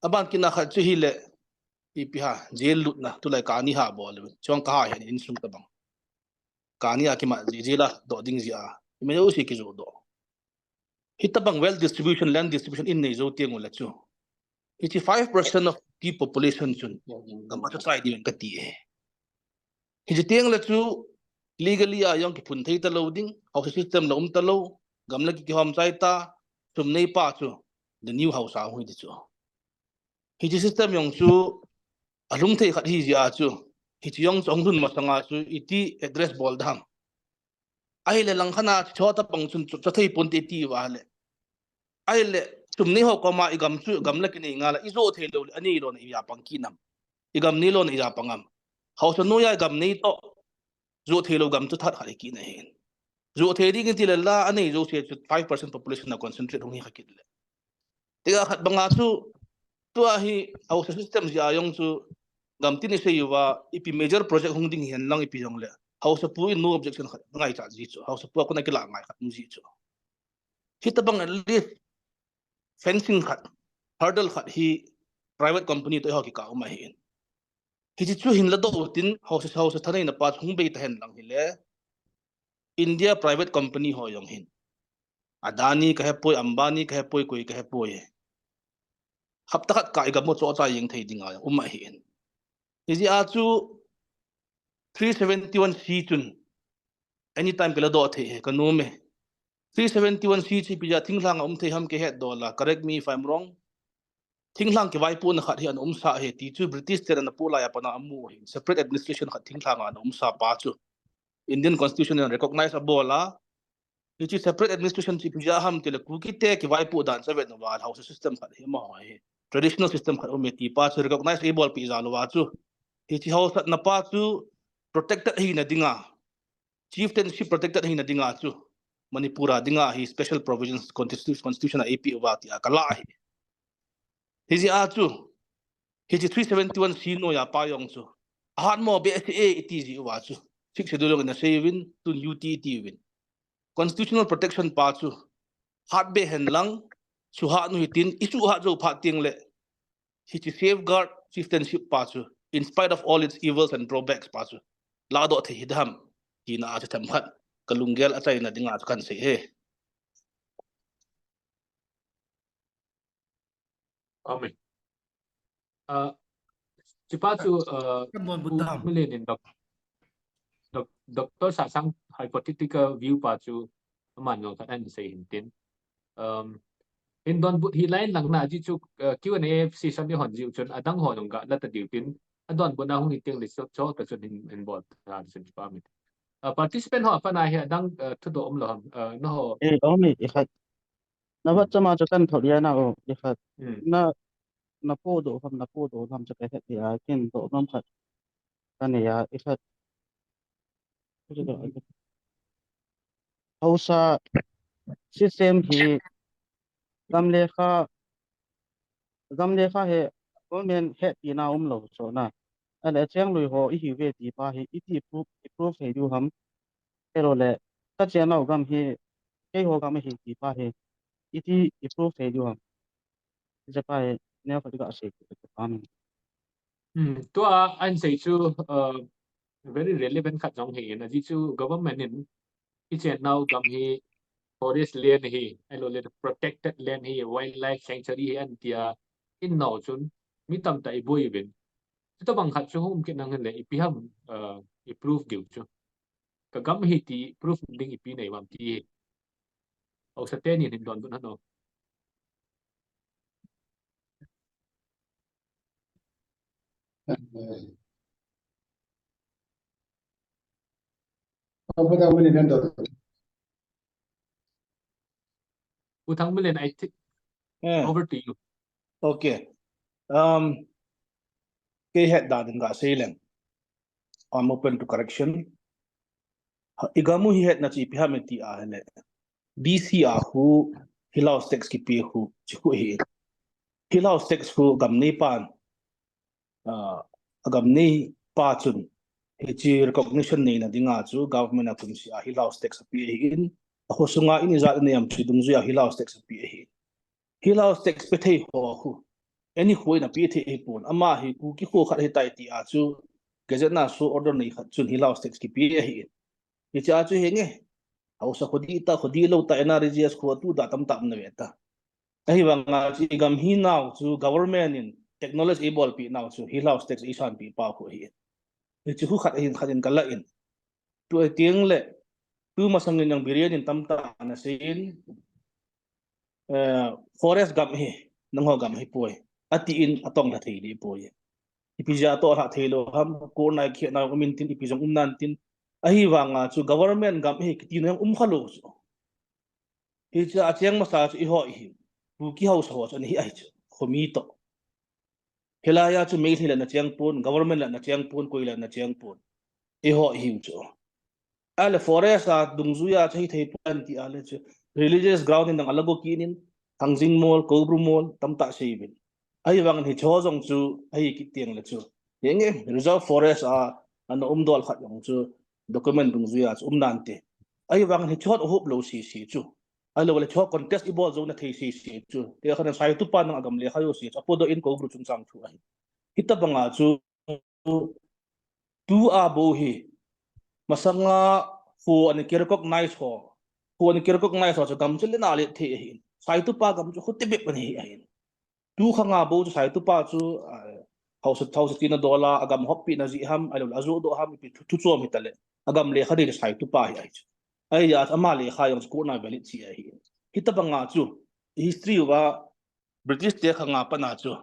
aban kit na khat chu hile, ipi ha, jail lutna, tulai kani ha bol uvin, chuang kaha hen insung tabang, kani a kimat ji, jail a doh ding ji a, imei jouse ikijoh doh. Hitabang wealth distribution, land distribution inei jou teng ule chu, hiche five percent of the population chun gam a chu chai ding kati e. Hiche teng le chu legally a jong kiphun thei talou ding, haosa system la um talou, gam la ki, kihom chai ta, sum nei pa chu the new haosa hung hi ti chu. Hiche system jong chu alhung thei khat hi jeh a chu, hiche jong chu ahung lhun masang a chu iti address bol dam. Ahile langkhat a chu chota pang chun chu cha thei ponte ti uva le, ahile sum nei ho koma igam chu gam la kinei nga la, ijoh thei lou le anei lona ija pang kit nam, igam nei lona ija pang am? Haosa noiya igam nei toh joh thei lou gam chu that khat ikit na hin, joh thei ding in ti le la anei jouse chu five percent population a concentrate hung hi kha kit le, tia khat banga chu, tua hi haosa system jeh a jong chu, gam tin isei uva ipi major project hung ding hihen lang ipi jong le, haosapu in no objection khat ngaichat ji chu, haosapu a kon a kila ngai khat um ji chu. Hitabang at least fencing khat, hurdle khat hi private company toh eiho kikah um ahin. Hiche chu hin ladoh utin, haosa, haosa thaneina pa chu hung bei tahen lang hile, India private company ho jong hin, Adani kahepoi, Ambani kahepoi, koi kahepoi, hapta khat kah igam u chohchai jeng thei dinga jong um ahin. Hijeh a chu three seventy-one C chun anytime kiladoh thei hi kanom e. Three seventy-one C chu ipi jeh a thinglhang a um thei ham kihet doh la, correct me if I'm wrong. Thinglhang kivaipohna khat hi ana umsah hi ti chu British ten ana poh lai a pat a amu hi, separate administration khat thinglhang a ana umsa pa chu Indian Constitution in recognize abol a, hiche separate administration chu ipi jeh a ham tile Kukite kivaipoh dan chu avet uva, haosa system khat hi amaho hi traditional system khat um e ti pa chu recognize eibolpeh jal uva chu, hiche haosatna pa chu protected hina dinga, chieftainship protected hina dinga chu Manipur a dinga hi special provisions constitu-, constitution a eipeh uva tia kala ahi. Hijeh a chu, hiche three seventy-one C noiya pa jong chu ahatmo behseh e iti ji uva chu, Sixth Schedule jong in asei uvin, tun U T iti uvin, constitutional protection pa chu hatbe hen lang, suhat u hitin, isuhat jou phat teng le, hiche safeguard chieftainship pa chu, in spite of all its evils and drawbacks pa chu, ladoh thei hidam tina a chu themkhat kalunggel achaina dinga chu kahin sei e. Amen. Ah, hichepa chu, ah, Kan don but dam. Milen in doc-, doc-, Doctor Sahsang hypothetical view pa chu aman jong khat ahin sei hintin. Um, hin donbut hi line lang na ji chu, uh, Q and A session ihon jiu chun adang ho jong gala ta diu tin, adonbut na hung hi teng le chu, chu ta chun hin, hin bol ta chun pa mi. Uh, participant ho a pat a hi adang, uh, thudoh um lou ham, uh, nangho. Eh, um e, ikhat. Na WhatsApp a chu kan thot dia na o, ikhat. Hmm. Na, na podoh ham, na podoh ham chu kahet dia, ken doh nom khat kanei a, ikhat. Haosa system hi gam le kha, gam le kha hi government hetpina umlou chu na. Ahile chenglui ho ihiuve ti pa hi iti proof, i proof thei diu ham. Ahilou le, kachennau gam hi, keiho gam ahi ti pa hi, iti i proof thei diu ham. Hiche pa hi, neo khat iga sei kit ta pam. Hmm, tua ahin sei chu, uh, very relevant khat jong hi in, ajeh chu government in ichennau gam hi forest land hi, ahilou le protected land hi, wildlife sanctuary hi ahin tia, in nau chun, mi tamtah i boi uvin. Chuta bang khat chu hung um kit nang hin le, ipi ham, uh, i proof diu chu. Ka gam hi ti proof ding ipi nei uvam ti hi. Haosa teni hin donbut hon o. U Thangminlen, I think, hmm, over to you. Okay. Um, kei het dan in ka sei leng. I'm open to correction. Ha, i gam u hi hetna chu ipi ham iti a hile, D C a khu, Hill House tax kipe khu, chi khu hi. Hill House tax khu gam neipan, ah, a gam neipa chun, hichi recognition neina dinga chu government a kum sia Hill House tax ape ahin, a khosunga in ijat nei am chi dungjuia Hill House tax ape ahin. Hill House tax pe thei ho khu, any kho in ape thei ahipon. Ama hi Kuki kho khat ahitai tia chu, Gazette na show order nei khat chun Hill House tax kipe ahin. Hichea chu henge, haosa kho dih ta, kho dihlou ta, N R E G S kho tu da tamtah um nave ta. Ahivanga chu i gam hi nau chu government in acknowledge eibolpi nau chu Hill House tax eisanpi pau khu ahi. Hichi khu khat ahin khat in kala in. Tu ahi teng le, tu masang in jong Biren in tamtah ana seiyin, eh, forest gam hi, nangho gam hipoi, atin atong lha thei dipoi. Ipi jeh a toh lha theilou ham, court na i khe nau um intin, ipi jong um nan tin. Ahivanga chu government gam hi kiti nau jong um khalou chu. Hichea cheng masa chu eiho ihi. Kuki haosa ho chu ana hi ahi chu. Khomi toh. Hilai a chu Meitei le ana cheng pon, government le ana cheng pon, koi le ana cheng pon. Eiho ihiu chu. Ahile forest a dungjuia chu hithei pon ti ahile chu. Religious ground in dang ala go kit in, Thangjing mol, Koubru mol, tamtah sei uvin. Ahivangin hicheho jong chu, ahi kit teng le chu. Henge, reserve forest a, ana umdol khat jong chu, document dungjuia chu um nante. Ahivangin hicheho ahup lou sese chu. Ahilou le hicheho contest ibol jouna thei sese chu. Tia khan Saitupa nang a gam lekha jouse chu apodoh in Koubru chungchang thu ahi. Hitabanga chu, tua bou hi, masanga kho ana kirecognize ho, kho ana kirecognize ho chu gam chu lena le thei ahin. Saitupa gam chu khu tebep ana hi ahin. Tu khanga bou chu Saitupa chu, ah, haosa, haosa china dola, agam hoppina jeh ham, ahilou le ajohdoh ham, ipi thu, thu chom hitale. Agam lekha ding chu Saitupa hi ahi chu. Ahia chu ama lekha jong chu court na valid chi ahi. Hitabanga chu, history uva, British te khanga pana chu,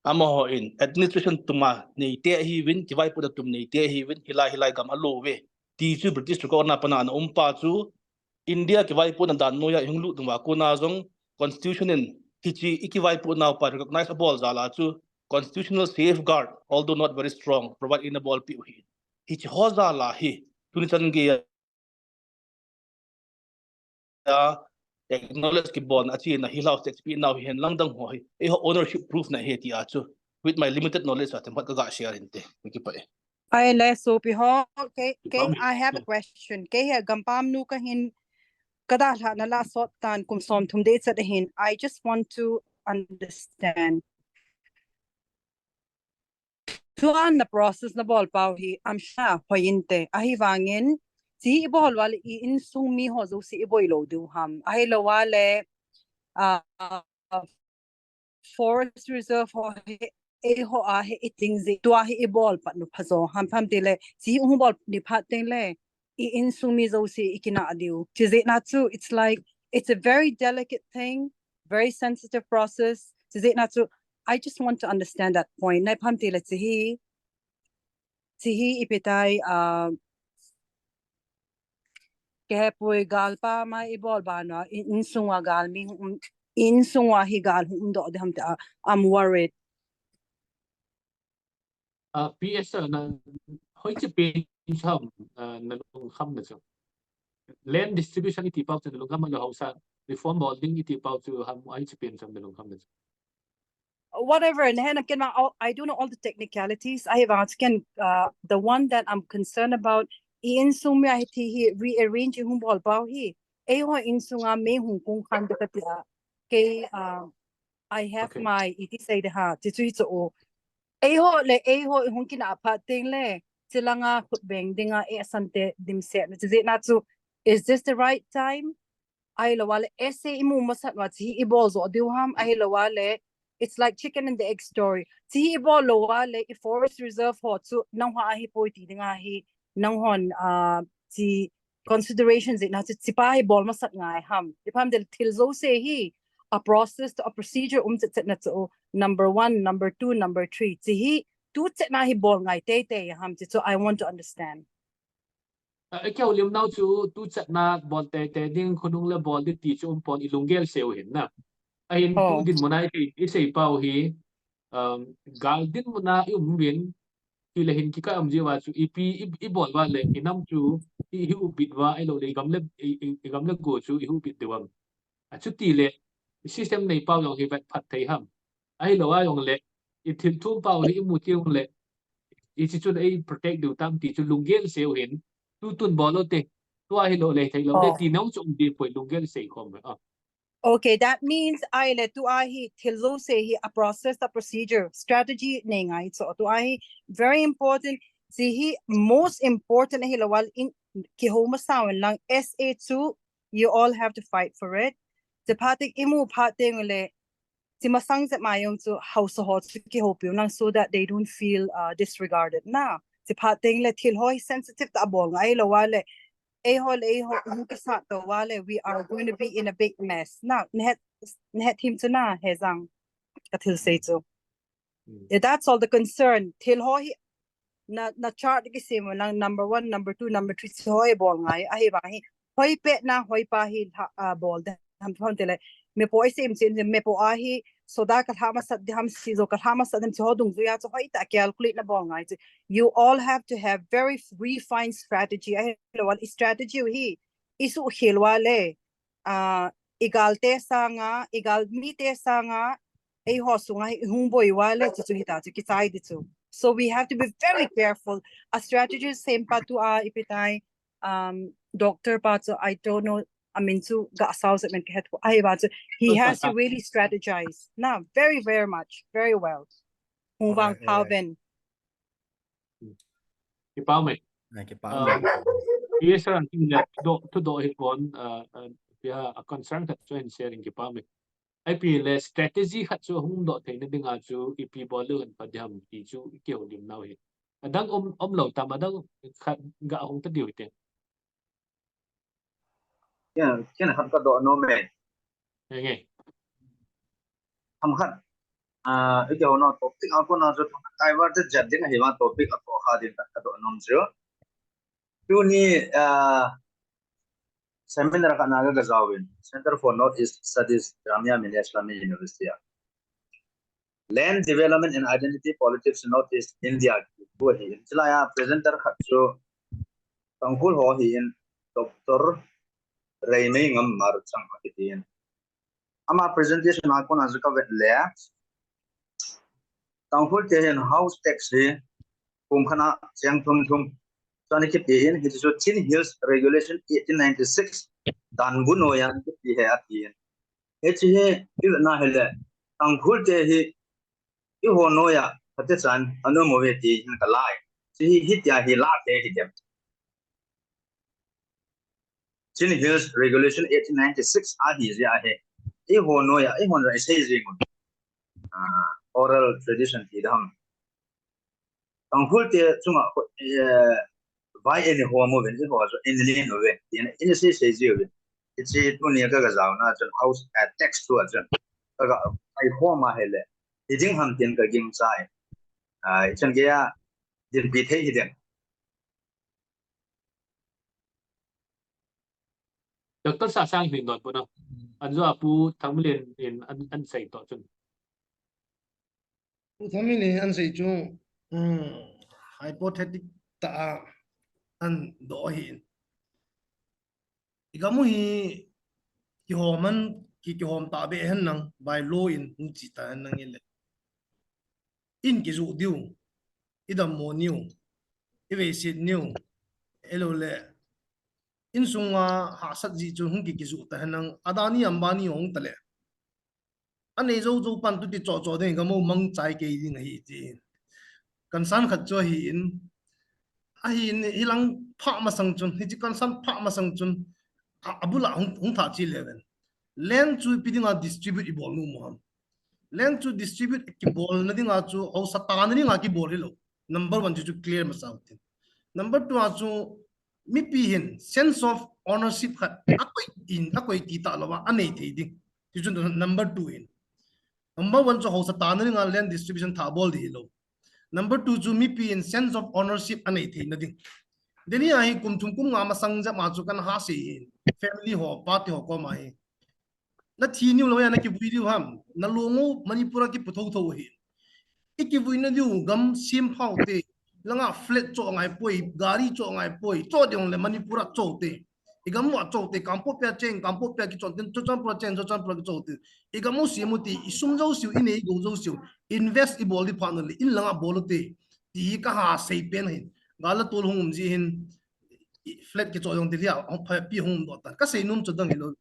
amaho in administration tuma neite ahiuvin, kivaipohna tum neite ahiuvin, hilai, hilai gam alouve. Ti chu British record na pana ana um pa chu, India kivaipohna dan noiya ihung lut uva kona jong, constitution in hichi i kivaipohnau pa recognize abol jal a chu, constitutional safeguard, although not very strong, provide eina bolpeh u ahi. Hichi ho jal a hi, tuni chan geiya acknowledge kibolna achena Hill House tax penau hi henlang dang ho hi, eiho ownership proof na ahi tia chu, with my limited knowledge a themkhat kaga share inte. Kakipah e. Ahile sopi ho, kei, kei, I have a question. Kei hi gampam nu kahin, kadalhahna la sot tan kum somthum dei chat ahin. I just want to understand. Tua na process nabol pau hi, I'm sure hoi inte. Ahivangin, chi ibol uva le i insung mi ho jouse iboi lou diu ham. Ahilou le, ah, forest reserve ho hi, eiho a hi iting jeh, tua hi ibol pat u phajo ham, phamtile, chi hung bol ni phat teng le, i insung mi jouse ikinah diu. Chujeh na chu, it's like, it's a very delicate thing, very sensitive process. Chujeh na chu, I just want to understand that point. Nai phamtile chi hi, chi hi ipi tai, ah, kei hepoi galpa mai ibol bana, in, insunga galmi, um, insunga hi gal hung umdoh ding ham tia, I'm worried. Ah, P S na, hoiche pen ham, ah, nalungkhamna chu. Land distribution iti pau chu nalungkham a le haosa reform bol ding iti pau chu ham, hoiche pen ham nalungkhamna chu. Whatever, nahe na ken ma, I don't know all the technicalities. Ahivang chu ken, uh, the one that I'm concerned about, i insung mi a hiti hi rearrange hung bol pau hi. Eiho insunga mei hung kung khan de katia. Kei, uh, I have my, iti sei de ha, ti chu hi chu o. Eiho le, eiho hung kinah phat teng le, chilanga khut beng dinga e asante dimset na, chujeh na chu, is this the right time? Ahilou le, S A imu masat uva, hiche hi ibol jo diu ham, ahilou le, it's like chicken and the egg story. Hiche hi ibol lou le, i forest reserve ho chu, nangho a hipoi ti dinga hi, nanghon, uh, hiche consideration jeh na chu, hichepa hi bol masat ngai ham. Ipi ham itile thil jouse hi, a process to a procedure um chet chet na chu, number one, number two, number three. Hiche hi, tu chet na hi bol ngai teitei ham, hiche chu I want to understand. A, i kihoulim nau chu tu chet na bol teitei ding, khonung le bol ding ti chu um pon, i lunggel seu hin na. Ahin tu dinmun a i sei, i sei pau hi, um, gal dinmun a i um uvin, ti le hin kikai um jiu va chu ipi i, i bol va le i nam chu i, i huhbit va, ahilou le i gam le, i, i, i gam le go chu i huhbit diu ham. A chuti le system nei pau jong hi vet phat thei ham. Ahilou a jong le, i thil thum pau hi i mu ti jong le, i chi chun ei protect diu tam ti chu lunggel seu hin, tu tun bol lou te, tua hilou le thei lou te, ti nau chu um ding poi, lunggel sei khom. Ah. Okay, that means ahile tua hi thil jouse hi a process, a procedure, strategy nei ngai chu. Tua hi very important. Hiche hi most important ahilou le in kihou masa uvin lang S A chu you all have to fight for it. Hiche phat teng imu phat teng le, hiche masang jep ma jong chu haosa ho chu kihoupi u lang so that they don't feel, uh, disregarded na. Hiche phat teng le thil ho hi sensitive tah a bol ngai lou le, eiho le eiho hung kisat tou le, we are going to be in a big mess. Na, nahet, nahet thim chu na, Hejang, ka thil sei chu. Mm. Yeah, that's all the concern. Thil ho hi na, na chart kisem lang number one, number two, number three, hiche ho hi bol ngai, ahivang hi, hoi pet na, hoi pa hi lha, ah, bol ding ham, ham itile, mepo i sem chen, mepo a hi, soda ka lha masat ding ham, sijo ka lha masat ding ham, hiche ho dungjuiya chu hoi tah a calculate na bol ngai chu. You all have to have very refined strategy. Ahilou le, strategy hi, i suhkhel uva le, ah, i gal te sanga, i gal mi te sanga, eiho sunga hi hung boi uva le, chu chu hita chu kichai ding chu. So we have to be very careful. A strategy sem pa tua ipi tai, um, doctor pa chu, I don't know, a min chu gasau jep men kahet ko. Ahi ba chu, he has to really strategize. Na, very, very much, very well. Hung vang pau ven. Kipa ume. Na, kipa ume. Yes, sir. Thudoh, thudoh hi kon, uh, uh, yeah, a concern khat chu hin share in, kipa ume. Ipi le strategy khat chu hung doh theina dinga chu ipi bol leu hen pha ding ham ti chu i kihoulim nau hi. Adang um, um lou tam, adang khat ga hung ta diu te. Ya, ken khat ka doh nom e. Nge, nge. Ham khat, ah, i kihou nau topic a kona chu divert jat ding ahi vang topic a toh kha ding khat ka doh nom chu. Tuni, ah, seminar khat na ka jaovin, Center for North East Studies, Jamia Millia Islamia University a. Land Development and Identity Politics in North East India, kiti ahi. Chulaiya presenter khat chu Tangkhul ho ahin, Doctor Reimeingam Marchang akitin. Ama presentation a kona chu ka vet le, Tangkhul te hin house tax hi kum khat a cheng thum thum chu ana kipe in, hichu Chin Hills Regulation eighteen ninety-six danbu noiya ana kipe ahi atin. Hiche hi i vet na hile, Tangkhul te hi eiho noiya phatechan ana um uve ti hin ka lai. Hiche hi hitia hi la te hi dem. Chin Hills Regulation eighteen ninety-six ahi jeh ahi. Eiho noiya, eihon jong isei jing un. Ah, oral tradition ti dam. Tangkhul te chunga, eh, vai eini hom uvin, eiho chu eini len uve, tina eini sei sei ji uve. Hiche tuni ka ga jaona chun house, eh, tax chu a chun. Ka ga, ai hom ahile. Hiding ham tin ka gingchai. Ah, ichan geiya, dinpi thei hiding. Doctor Sasang hin don puna. An jo a Pu Thangminlen in an, an sei toh chun. Pu Thangminlen in an sei chu, um, hypothetic tah a an doh ahi. I gam u hi kihom an, ki, kihom tahbeh hen lang, by law in hung chi ta hen lang ile. In kijoh diu, i dammo niu, i veiset niu, ahilou le, insunga hahsat jeh chun hung ki, kijoh ta hen lang, Adani Ambani hung ta le. Anei jou jou pan tu ti cho cho ding, gam u mangchai kei ding ahi ti. Concern khat chu ahin, ahin, hilang phah masang chun, hiche concern phah masang chun, a, abula hung, hung tha chi le ven. Land chu ipi dinga distribute ibol nom u ham. Land chu distribute kibolna dinga chu haosa tana dinga kibol hilou. Number one chu, chu clear masa u tin. Number two a chu mipi hin sense of ownership khat akoi in, akoi ti ta lou va anei thei ding. Ti chu number two in. Number one chu haosa tana dinga land distribution tha bol di hilou. Number two chu mipi in sense of ownership anei theina ding. Delhi a hi kum thum kum nga masang jep ma chu kana ha sei hin. Family ho, party ho koma hi. Na thi niu lou ya na kivui diu ham. Na long u Manipur a kipu thotho hi. I kivuina diu gam sem phau te. Langa flat cho ngai poi, gari cho ngai poi, cho ding le Manipur a cho te. I gam u a cho te, Kangpokpi a cheng, Kangpokpi a kichon tin, Churachandpur a cheng, Churachandpur a kicho te. I gam u sem u ti, i sum jouse u, i nei gou jouse u, invest ibol di phat u le, in langa bol u te. Ti hi ka ha sei pen hin. Gal a tol hung um ji hin, i flat kicho jong ti lia, hung pha pi hung um doh ta. Ka sei nom chu dang hilou.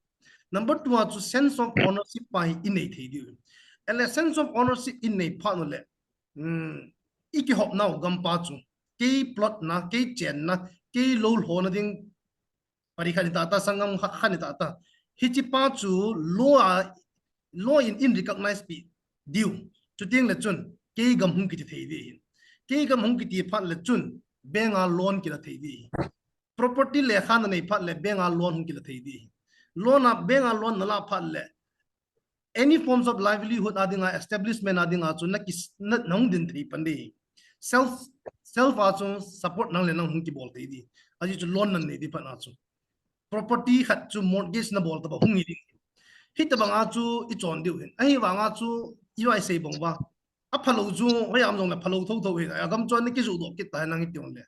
Number two a chu sense of ownership pa hi i nei thei diu. Ele sense of ownership i nei phat u le, um, i kihop nau gam pa chu. Kei plot na, kei chen na, kei lou lhona ding, pari khat ni ta ta, sangam khat, khat ni ta ta. Hichi pa chu law a, law in, in recognize pi diu. Chuting le chun, kei gam hung kiti thei di hin. Kei gam hung kiti phat le chun, bank a loan kila thei di hin. Property lekha na nei phat le bank a loan hung kila thei di hin. Loan a, bank a loan na la phat le, any forms of livelihood a dinga, establishment a dinga chu na kis-, na, na hung din thei pan di. Self, self a chu support nang le nang hung kibol thei di. Aji chu loan nang nei di pan a chu. Property khat chu mortgage na bol ta ba hung hi ding. Hi ta bang a chu i chon diu hin. Ahi vang a chu i vai sei bang va. A phalou chu, hoi am jong le phalou thotho hi. A gam chuan ni kizu doh kit ta nang i ti ong le.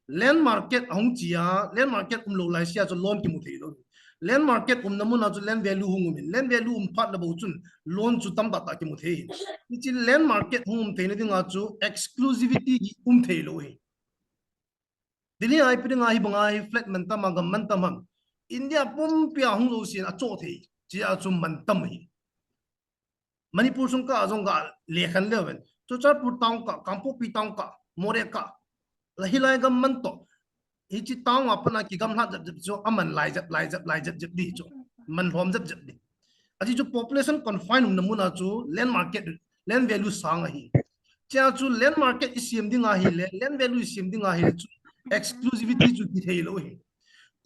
Land market a hung chi a, land market um lou lai sia chu loan kimu thei lou. Land market umna mun a chu land value hung um in. Land value um phat le bou chun loan chu tam ta ta kimu thei hin. Ni chi land market hung um theina dinga chu exclusivity hi um thei lou hi. Delhi a ipi dinga hi banga hi flat man tam a gam man tam ham. India pumpi a hung lou sin a cho thei. Chi a chu man tam hi. Manipur sung ka jong ka lekhan le ven. Churachandpur town ka, Kangpokpi town ka, Moreh ka. La hilai gam man to. Hichi town a pana kigam hlat jep jep chu aman lai jep, lai jep, lai jep jep di chu. Man lhom jep jep di. Aji chu population confine umna mun a chu land market, land value sang ahi. Chia chu land market i siam ding ahi le, land value i siam ding ahi le chu exclusivity chu ki thei lou hi.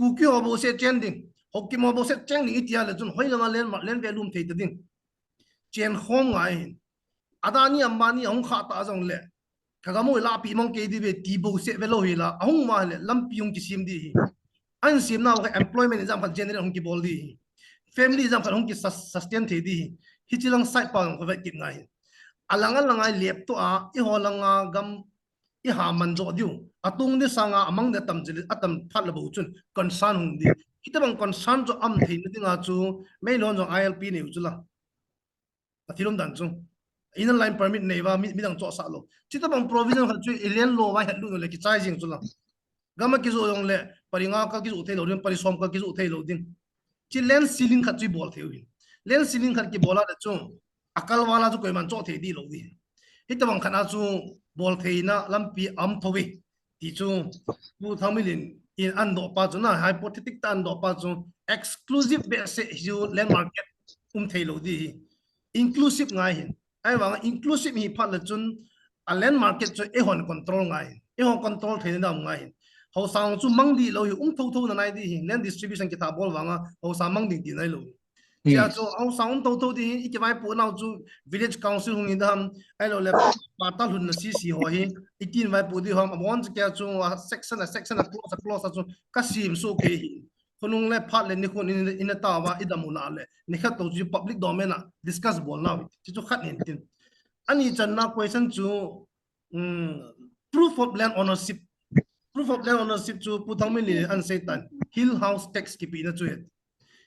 Kuki ho bo se chen ding, Hokim ho bo se chen ding i tia le chun hoi langa land ma-, land value um thei ta ding. Chen khom ngai hin. Adani Ambani ahung kha ta jong le. Ka gam u la pi mang kei di ve ti bo se ve lou hi la. Ahung ma le lampi hung kisim di hi. An sim nau ka employment jam khat generate hung kibol di hi. Family jam khat hung ki sus-, sustain thei di hi. Hichi lang side pa hung ka vet kit ngai hi. Alang alang ai lep to a, i ho langa gam i ha man jo diu. Atung di sanga amang de tam jil, atam phat le bo chun concern hung di. Kita bang concern jo am thei na dinga chu, mei lon jong I L P nei u chu la. A thilum dan chu. Inner line permit nei va, mi, midang cho sa lo. Chita bang provision khat chu i len lo vai hat lu le kichai jing chu la. Gam a kizu jong le, pari nga ka kizu thei lo ding, pari som ka kizu thei lo ding. Chi land ceiling khat chu i bol thei u hin. Land ceiling khat kibol a le chu, a kal vala chu koiman cho thei di lo di. Hita bang khat a chu bol theina lampi am tho ve. Ti chu, Pu Thangminlin in an doh pa chu na, hypothetic ta an doh pa chu, exclusive be se hi chu land market um thei lo di hi. Inclusive ngai hin. Ai vang inclusive hi phat le chun, a land market chu e hon control ngai hin. E hon control thei na ngai hin. Haosa chu mang di lo hi um tho tho na nai di hi. Land distribution kitha bol vanga, haosa mang ding ti nai lo. Chia chu, haosa um tho tho di hi, i kivaipo nau chu village council hung in dam, ai lo le, pata lhun na C C ho hi, i kin vaipo di ham, abon chu kia chu, a section, a section, a clause, a clause a chu, ka sim so ke hi. Khonung le phat le ni khun in, in ta va, i dam u la le, ni khat to chu public domain a discuss bol nau hi, chi chu khat hin tin. Ani channa question chu, um, proof of land ownership. Proof of land ownership chu Pu Thangminlin an sei tan. Hill house tax kipi na chu het.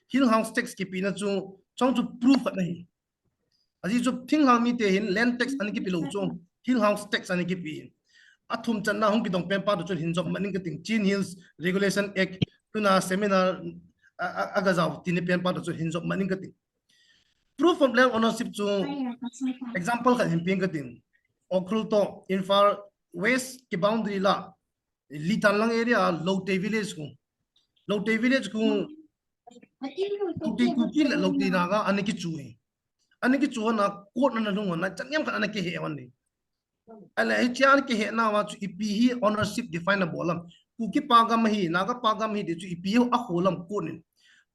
Hill house tax kipi na chu chong chu proof khat na hi. Aji chu thinglhang mite hin land tax an kipi lo chu. Hill house tax an kipi hin. A thum channa hung kidong pen pa to chu hin jop maning ka ting. Chin Hills Regulation Act tuna seminar a, a, a ga jao ti ni pen pa to chu hin jop maning ka ting. Proof of land ownership chu example khat hin peng ka ting. Ukhrul to Imphal West ki boundary la Litan lang area Lotei village khu. Lotei village khu Kuki, Kuki le lou ti Naga, ana kichu hi. Ana kichu na court na lung na, chang yam khat ana kihe wan ni. Ahile, hichia ana kihe na wa chu ipi hi ownership define na bolam. Kuki pa gam hi, Naga pa gam hi ti chu ipi hi a kholam court nin.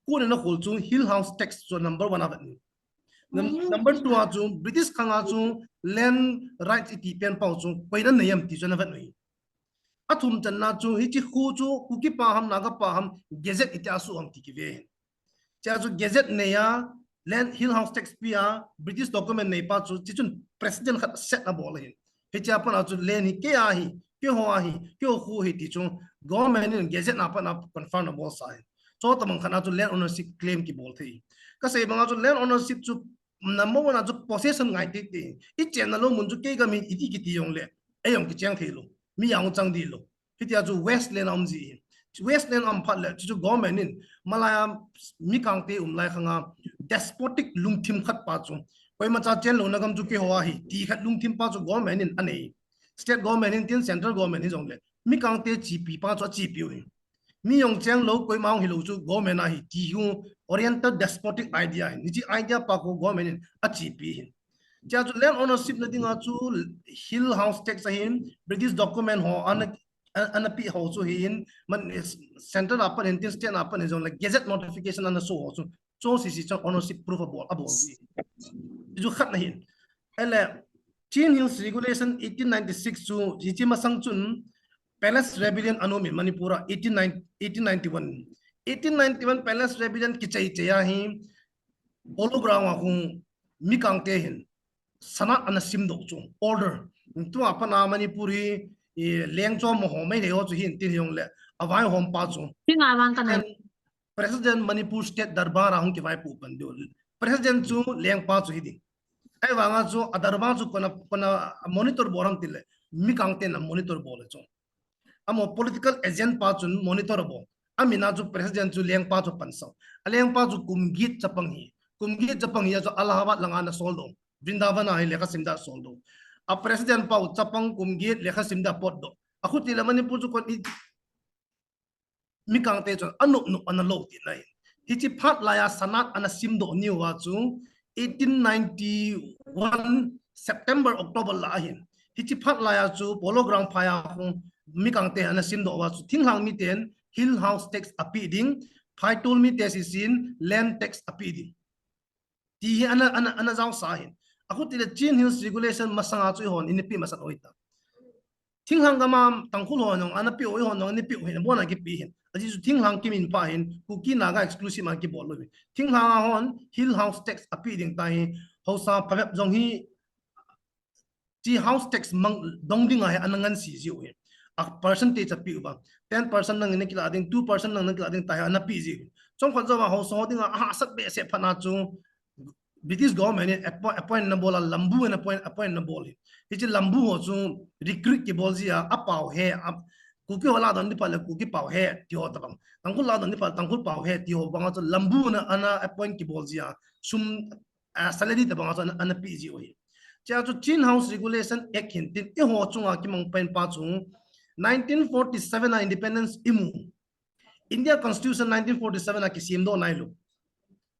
Court nin a khol chu Hill House Tax chu number one a vet ni. Num-, number two a chu British khang a chu land rights iti pen pau chu koidan nei am ti chu na vet ni. A thum channa chu, hichi khu chu, Kuki pa ham, Naga pa ham, gazette iti a su ham ti kive hin. Chia chu gazette nei a, land Hill House Tax pi a, British document nei pa chu, chi chun president khat set na bol hin. Hichia pan a chu land hi kei a hi, keiho a hi, keiho khu hi ti chu, government in gazette na pan a confirm na bol sa hin. Chu tabang khat a chu land ownership claim kibol thei. Ka sei bang a chu land ownership chu number one a chu possession ngai tei tei. I chenna lou mun chu kei gam hi iti kiti jong le, ei jong kicheng thei lou. Mi jong chang di lou. Hitia chu Westland a um ji. Westland a um phat le, chu chu government in, Malaya mi kangte um lai khang a, despotic lungthim khat pa chu. Koima cha chen lou na gam chu keiho a hi, ti khat lungthim pa chu government in a nei. State government in tin central government hi jong le. Mi kangte chipi pa chu a chipi u hi. Mi jong cheng lou, koima jong hi lou chu government a hi ti hu Oriental despotic idea hi. Hichi idea pa khu government in a chipi hi. Chia chu land ownership na dinga chu Hill House Tax a hin, British document ho ana, ana pi ho chu hi in, man, central a pan hin tin state a pan hin jong le gazette notification ana so ho chu. Chu sisi chu ownership proof a bol, a bol ji. Chu khat na hin. Ahile, Chin Hills Regulation eighteen ninety-six chu, hichi masang chun Palace Rebellion ana um in Manipur a eighteen ninety, eighteen ninety-one. Eighteen ninety-one Palace Rebellion kichai chai a hi Polo Ground a khu mi kangte hin sanat ana simdoh chu order. Tua pan a Manipur hi, i, leng chu mo ho mai le ho chu hin tin jong le a vaihom pa chu. Ti nga vang ka na. President Manipur State Darbar a hung kivaipoh pan diu. President chu lengpa chu hi ding. Ahivanga chu a Darbar chu kona, kona monitor bol ham tile, mi kangten a monitor bol chu. Amaho political agent pa chun monitor bol. Amin a chu president chu lengpa chu pansah. A lengpa chu kum get chapang hi. Kum get chapang hi a chu Allahabad langa ana soldoh. Vrindavan a hi lekha sim dia soldoh. A president pa u chapang kum get lekha sim dia potdoh. A khu tile Manipur chu kon i mi kangte chun a nop nop ana lo ti na hin. Hichi phat laiya sanat ana simdoh niu a chu eighteen ninety-one September, October la ahin. Hichi phat laiya chu Polo Ground phai a khu mi kangte ana simdoh a chu thinglhang miten Hill House Tax api ding, phaitol mite sisin land tax api ding. Ti hi ana, ana, ana jao sa hin. A khu tile Chin Hills Regulation masanga chu i hon, i nipi masat oi ta. Thinglhang gam a Tangkhul ho jong, ana pi oi hon jong, ana pi oi hin, bon a kipi hin. A chu thinglhang kimin pa hin, Kuki Naga exclusive a kibol lou hin. Thinglhang a hon, Hill House Tax api ding ta hi, haosa phabep jong hi, chi house tax mang dong ding a hi ana ngan si jiu hi. A percentage api uva. Ten percent nang in kila ding, two percent nang in kila ding ta hi ana pi jiu. Chomkhat jou a haosa ho ding a hahsat behseh phat na chu British government in appoint, appoint na bol a Lambu in appoint, appoint na bol hi. Hichi Lambu ho chu recruit kibol ji a, a pau he, a, Kuki ho la don di phat le Kuki pau he, ti ho tabang. Tangkhul la don di phat, Tangkhul pau he, ti ho bang a chu Lambu na ana appoint kibol ji a, sum a, salary tabang a chu ana, ana pi jiu hi. Chia chu Chin House Regulation Act hin tin i ho chunga kimang pen pa chu nineteen forty-seven a independence i mu. India Constitution nineteen forty-seven a kisimdoh nai lou.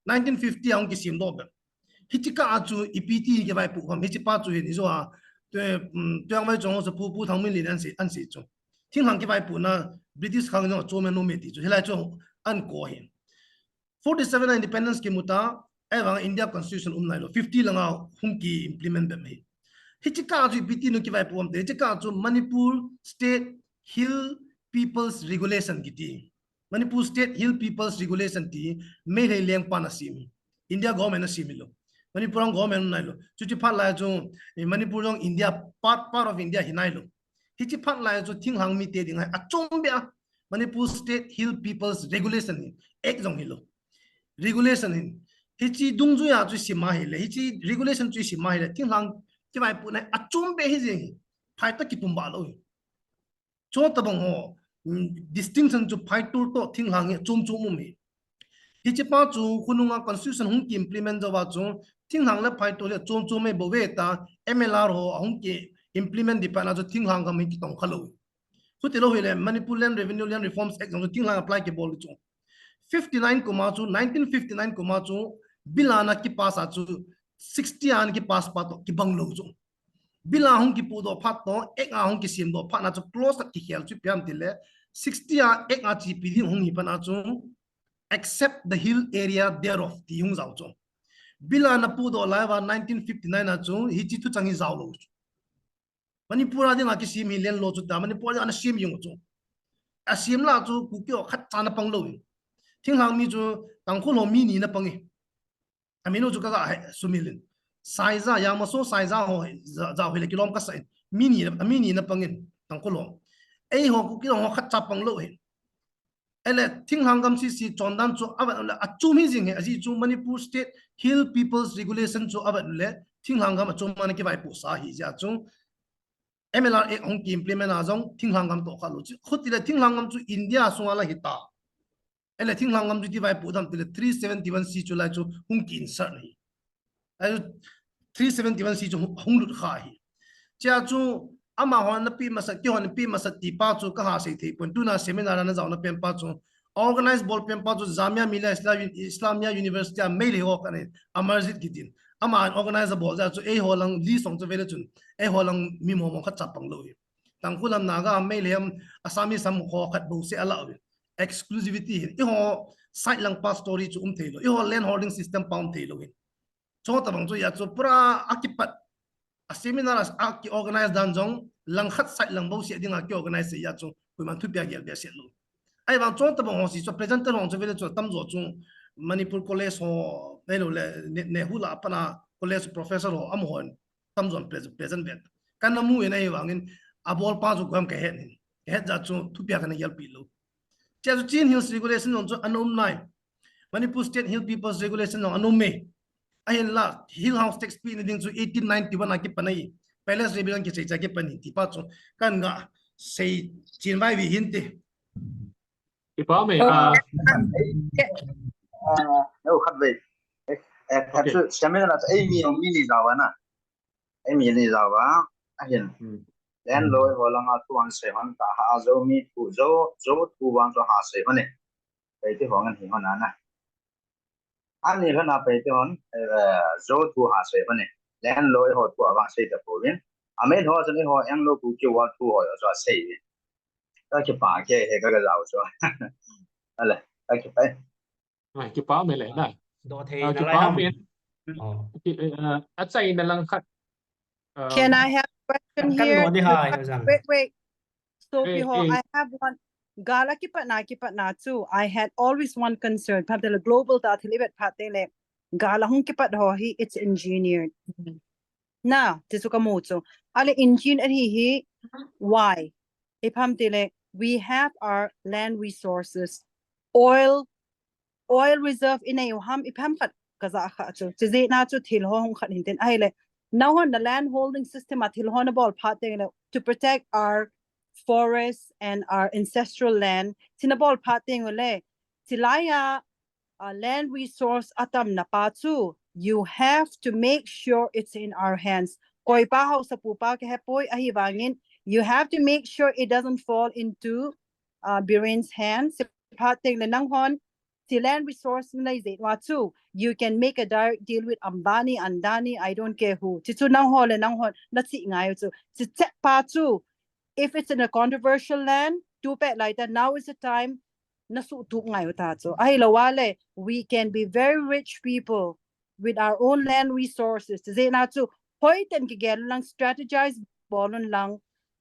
Nineteen fifty a hung kisimdoh be. Hichi kah a chu ipi ti kivaipoh ham, hichi pa chu hin i jo a, tu, um, tu ang vai chong ho chu Pu, Pu Thangminlin an si, an si chu. Thinglhang kivaipoh na British khang jong a chom e nom e ti chu. Hilai chu an ko hin. Forty-seven a independence kimu ta, ahivang India Constitution um nai lou, fifty langa hung ki implement be mai. Hichi kah chu ipi ti nu kivaipoh am te, hichi kah chu Manipur State Hill People's Regulation kiti. Manipur State Hill People's Regulation ti, Meitei lengpa na sim. India government na sim lou. Manipur ang government um nai lou. Chuchi phat lai chu, eh, Manipur jong India, part, part of India hi nai lou. Hichi phat lai chu thinglhang mite ding a hi achom be a. Manipur State Hill People's Regulation hi, Act jong hi lou. Regulation hin. Hichi dungjui a chu sim a hile, hichi regulation chu sim a hile, thinglhang kivaipoh na hi achom be hi jeng hi. Phai ta kipum ba lou hi. Chu tabang ho, mm, distinction chu phaitol to thinglhang hi chom chom um hi. Hichi pa chu khonung a constitution hung ki implement jou va chu thinglhang le phaitol hi chom chom e bou ve ta M L R ho hung ki implement di pa na chu thinglhang gam hi kitong kha lou. Chuti lou hile Manipur Land Revenue Land Reforms Act jong chu thinglhang apply kibol chu. fifty-nine kum a chu, nineteen fifty-nine kum a chu, bill a ana kipass a chu, sixty a ana kipass pa toh kibang lou chu. Bill a hung kipuidoh phat toh, Act a hung kisemdoh phat na chu clause khat kikhel chu ipi ham itile, sixty a Act a chepi ding hung hi phat na chu, "Except the hill area thereof," ti hung jao chu. Bill a ana puidoh lai uva nineteen fifty-nine a chu, hiche thucheng hi jao lou chu. Manipur a dinga kisem hi land law chu tia, Manipur a dinga ana sem jeng chu. Asem lah a chu Kuki ho khatcha ana pang lou hi. Thinglhang mi chu Tangkhul ho mi ni ana pang e. Amin u chu kaga he, Sumil in. Saiza, Yamaso Saiza ho, ja, ja hile kilom kasa in. Mi ni, mi ni ana pang in, Tangkhul ho. Eiho Kuki ho khatcha pang lou hi. Ahile, Thinglhang gam sese chondan chu avet le, achom hi jing hi, ajeh chu Manipur State Hill People's Regulation chu avet le, Thinglhang gam achom a ana kivaipoh sa hi jeh a chu, M L R Act hung ki implement a jong, Thinglhang gam toh kha lou chu. Khuti le Thinglhang gam chu India sunga la hita. Ahile Thinglhang gam chu iti vaipoh dem itile, three seventy-one C chu lai chu hung ki insert na hi. Ahi, three seventy-one C chu hung, hung lut kha hi. Chea chu, amaho ana pe masat, keihon pe masat ti pa chu kaha sei thei pon. Tuna seminar ana jaona pen pa chu, organize bol pen pa chu Jamia Millia Islam-, Islamia University a Meitei ho khat ahi, Amarjit kiti. Aman organize abol jeh a chu eiho lang list jong chu vele chun, eiho lang mi mong mong khatcha pang lou hi. Tangkhul ham, Naga ham, Meitei ham, Assamese ham ho khat bouseh ala uvin. Exclusivity hin. Eiho side lang pa story chu um thei lou. Eiho land holding system pa um thei lou hin. Chutabang chu hia chu pura akipat. A seminar a, aki organize dan jong langkhat side lang bouseh dinga ki organize hia chu koiman thupia gel behseh lou. Ahivang chutabang ho sese chu presenter ho chu vele chu atamjo chu Manipur College ho, ahilou le Ne-, NEHU lah a pat a college professor ho, amaho in atamjon present, present ve. Kana mu in ahivangin, abol pa chu koiham kahet in. Kahet jeh a chu thupia kana gelpeh lou. Chea chu Chin Hills Regulation jong chu ana um nai. Manipur State Hill People's Regulation jong ana um e. Ahinla, Hill House Tax peh na ding chu eighteen ninety-one a kipan ahi. Palace Rebellion kichai chai a kipan ahi ti pa chu kana ga sei chen vai vi hinte. Kipa um e, ah, ah, no, khat ve. Eh, eh, khat chu seminar a chu eimi mi ni jao va na. Eimi ni jao va. Ahin. Hmm. Land law ho langa thu ana sei hon ta ha, Zomi thu, Zo, Zo thu vang chu ha sei hon e. Peite ho ngen hi hon ana. Ani lhona peite hon, eh, Zo thu ha sei hon e. Land law ho thu avang sei tapouvin. Amin ho chun eiho Anglo Kuki War thu ho chu asei e. Kakipah kei he ka, ka jao chu. Ale, kakipah e. Ai, kipa um e le na. Doh thei na lai ham. Kipa um e. Oh. Ki, eh, achaina lang khat. Um, can I have a question here? Wait, wait. So, eh, Piho, eh, I have one. Gal a kipatna, kipatna chu. I had always one concern. Phat teng le global tah thil i vet phat teng le, gal a hung kipat ho hi, it's engineered. Na, ti chu ka mu chu. Ahile engineered hi hi, why? Ipi ham tile, we have our land resources, oil, oil reserve i nei u ham, ipi ham khat ka ja kha chu. Chujeh a chu thil ho hung khat hin tin. Ahile, nangho na land holding system a thil ho na bol phat teng le, to protect our forests and our ancestral land, ti na bol phat teng le, chulai a, uh, land resource atamna pa chu, you have to make sure it's in our hands. Koi pa, haosapu pa ka hepoi, ahivangin, you have to make sure it doesn't fall into, uh, Biren's hands. Phat teng le nanghon, ti land resource na nei jeh uva chu, you can make a direct deal with Ambani, Adani, I don't care who. Ti chu nangho le nanghon, na chi ngai u chu. Ti chet pa chu, if it's in a controversial land, tu pet lai ta, now is the time, na suhtup ngai u ta chu. Ahilou le, we can be very rich people with our own land resources. Chujeh a chu, hoiten kigel un lang, strategize bol un lang,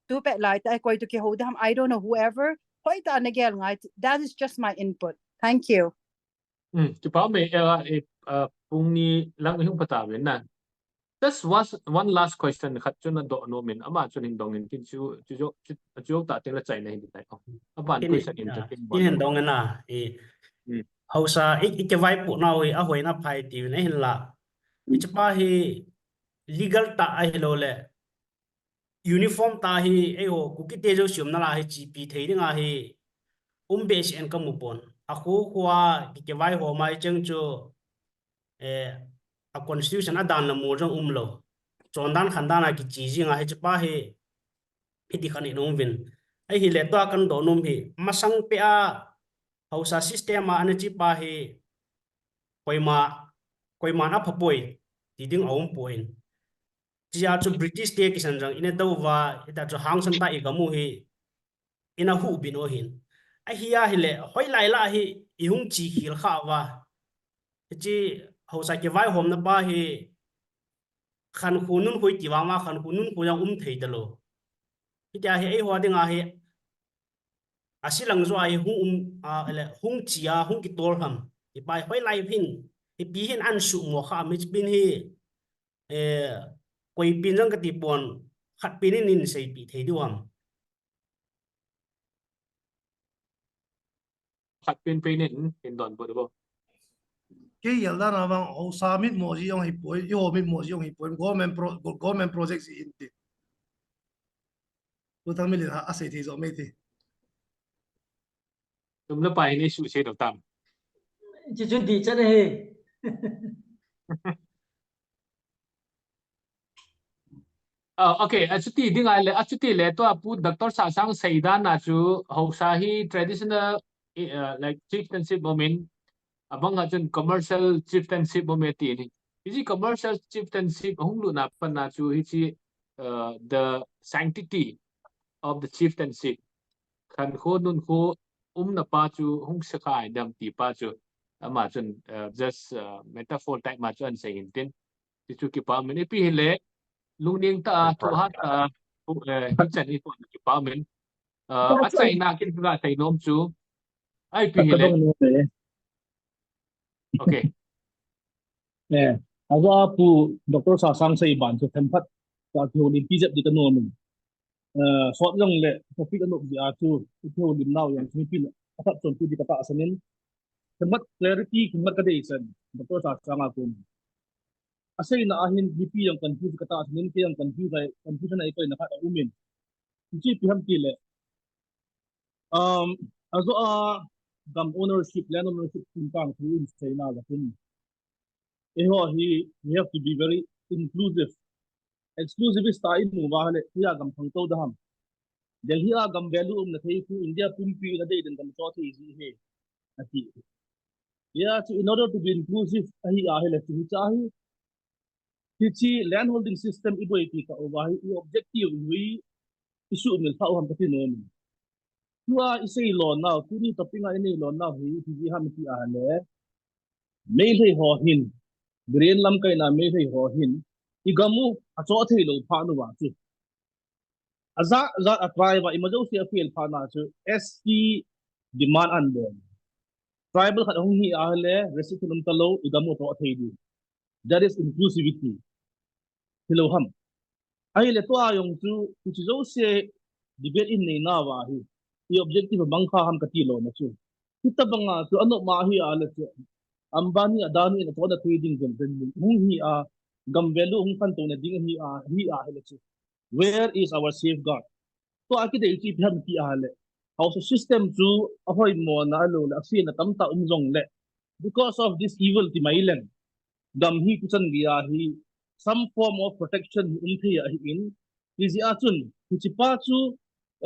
tu pet lai ta, koi toh kihou ding ham, I don't know, whoever, hoitah a na gel ngai. That is just my input. Thank you. Hmm, kipa um e, eh, eh, ah, pung ni lang i hung pha tauvin na. Just was one last question khat chu na doh nom in, ama chun hin dong in tin chu, chu jo, chu, chu jo ta teng le chaina hin tai ko. Aban question in, ah, tin hin dong in na, i, hmm, haosa, i, i kivaipoh nau hi, ahoi na phai tiu na hinla. Hmm. Hiche pa hi legal tah ahilou le, uniform tah hi, eiho, Kuki te jouse umna lah a hi, chepi thei ding ahi, um behseh in ka mu pon. Akho kho a, ki, kivai ho mai cheng chu, eh, a constitution a dan le mol jong umlou. Chondan khandan a kiche jing ahi, hiche pa hi, hiti khat in um uvin. Ahile tua kan doh nom hi, masang pet a, Haosa system a ana chepa hi koima, koiman aphapoi ti ding aumpoi. Chia chu British te kisan jong ina douva, hita chu hangsan ta i gam u hi ina hubin u hin. Ahi ahile, hoilai lah hi i hung che khel khauva. Hiche Haosa kivaihomna pa hi khankho nunkho i ti vang uva, khankho nunkho jong um thei talou. Hitia hi eiho dinga hi, aselang joh a hi hung um, a, le, hung che a, hung kitol ham. Hipa hi hoilai pin, hipi hin ana suhmo kha ham, hiche pin hi, eh, koi pin jong kati pon, khat pin in nei seipeh thei diu ham. Khat pin pin in, in donbut u. Kei gel dan a vang, Haosa mitmo jeh jong hipoi, eiho mitmo jeh jong hipoi, government pro-, go-, government project jeh in ti. Pu Thangminlin a, asei thei joh mai ti. Sum le pai hi nei suhset lou tam. Chuchu dih chat ahi. Ah, okay, achuti ding ahile, achuti le tua Pu Doctor Sahsang seidan a chu Haosa hi traditional, eh, uh, like chieftainship um in, abang khat chun commercial chieftainship um e ti ni. Hiche commercial chieftainship ahung lutna a pat a chu hiche, uh, the sanctity of the chieftainship, khankho nunkho umna pa chu hung sukha ding ham ti pa chu, ama chun, uh, just, uh, metaphor type ma chu ana sei hin tin. Ti chu kipa um in, ipi hile, lungning tah a, thohhat tah a, eh, hichan hi kipa um in. Uh, achaina kin ka sei nom chu. Ipi hile. Okay. Eh, ajeh a Pu Doctor Sahsang sei ban chu themkhat ka kihoulimpi jep ding ka nom in. Eh, sot jong le, topic anop jeh a chu, i kihoulim nau jong chu, mipi le, akhat chonpi ding ka tahsan in. Themkhat clarity, themkhat ka deisan, Doctor Sahsang a kon. Aseina a hin, mipi jong confuse ka tahsan in, kei jong confuse a, confusion a i koina khat aum in. Hiche ipi ham tile, um, ajeh a gam ownership, land ownership, kum tang thu in seina a kon. Eiho hi, we have to be very inclusive. Exclusivist tah a i mu uva ahile, hia gam thangtou ding ham. Delhi a gam value umna thei khu India pumpi in adei den gam choh thei ji hi, ati. Hia chu in order to be inclusive ahi ahile chu hiche hi, hiche land holding system i boipi tah uva hi, i objective hi i sumil thah u ham kati nom. Tua i sei lhon nau, tuni topic a i nei lhon nau hi, ipi jeh ham ti ahile, Meitei ho hin, Biren lamkai na Meitei ho hin, i gam u achoh thei lou phat uva chu. Ajat jat a tribe a, ima jouse a fail phat na chu, S T demand ana bol. Tribal khat hung hi ahile, restriction um talou, i gam u achoh thei ding. That is inclusivity. Hilou ham. Ahile tua jong chu, hiche jouse debate i nei nauva hi, i objective abang kha ham kati lona chu. Hitabang a chu anop ma hi ahile chu, Ambani, Adani in achohna thei ding jen jen hung hi a, gam value hung khantouna ding hi a, hi ahile chu. Where is our safeguard? Tua kidei chu ipi ham ti ahile, Haosa system chu ahoimo na alou le, asetna tamtah um jong le, because of this evil ti mai leng, gam hi tuchan geiya hi some form of protection hi um thei ahi in, hijeh a chun, hiche pa chu,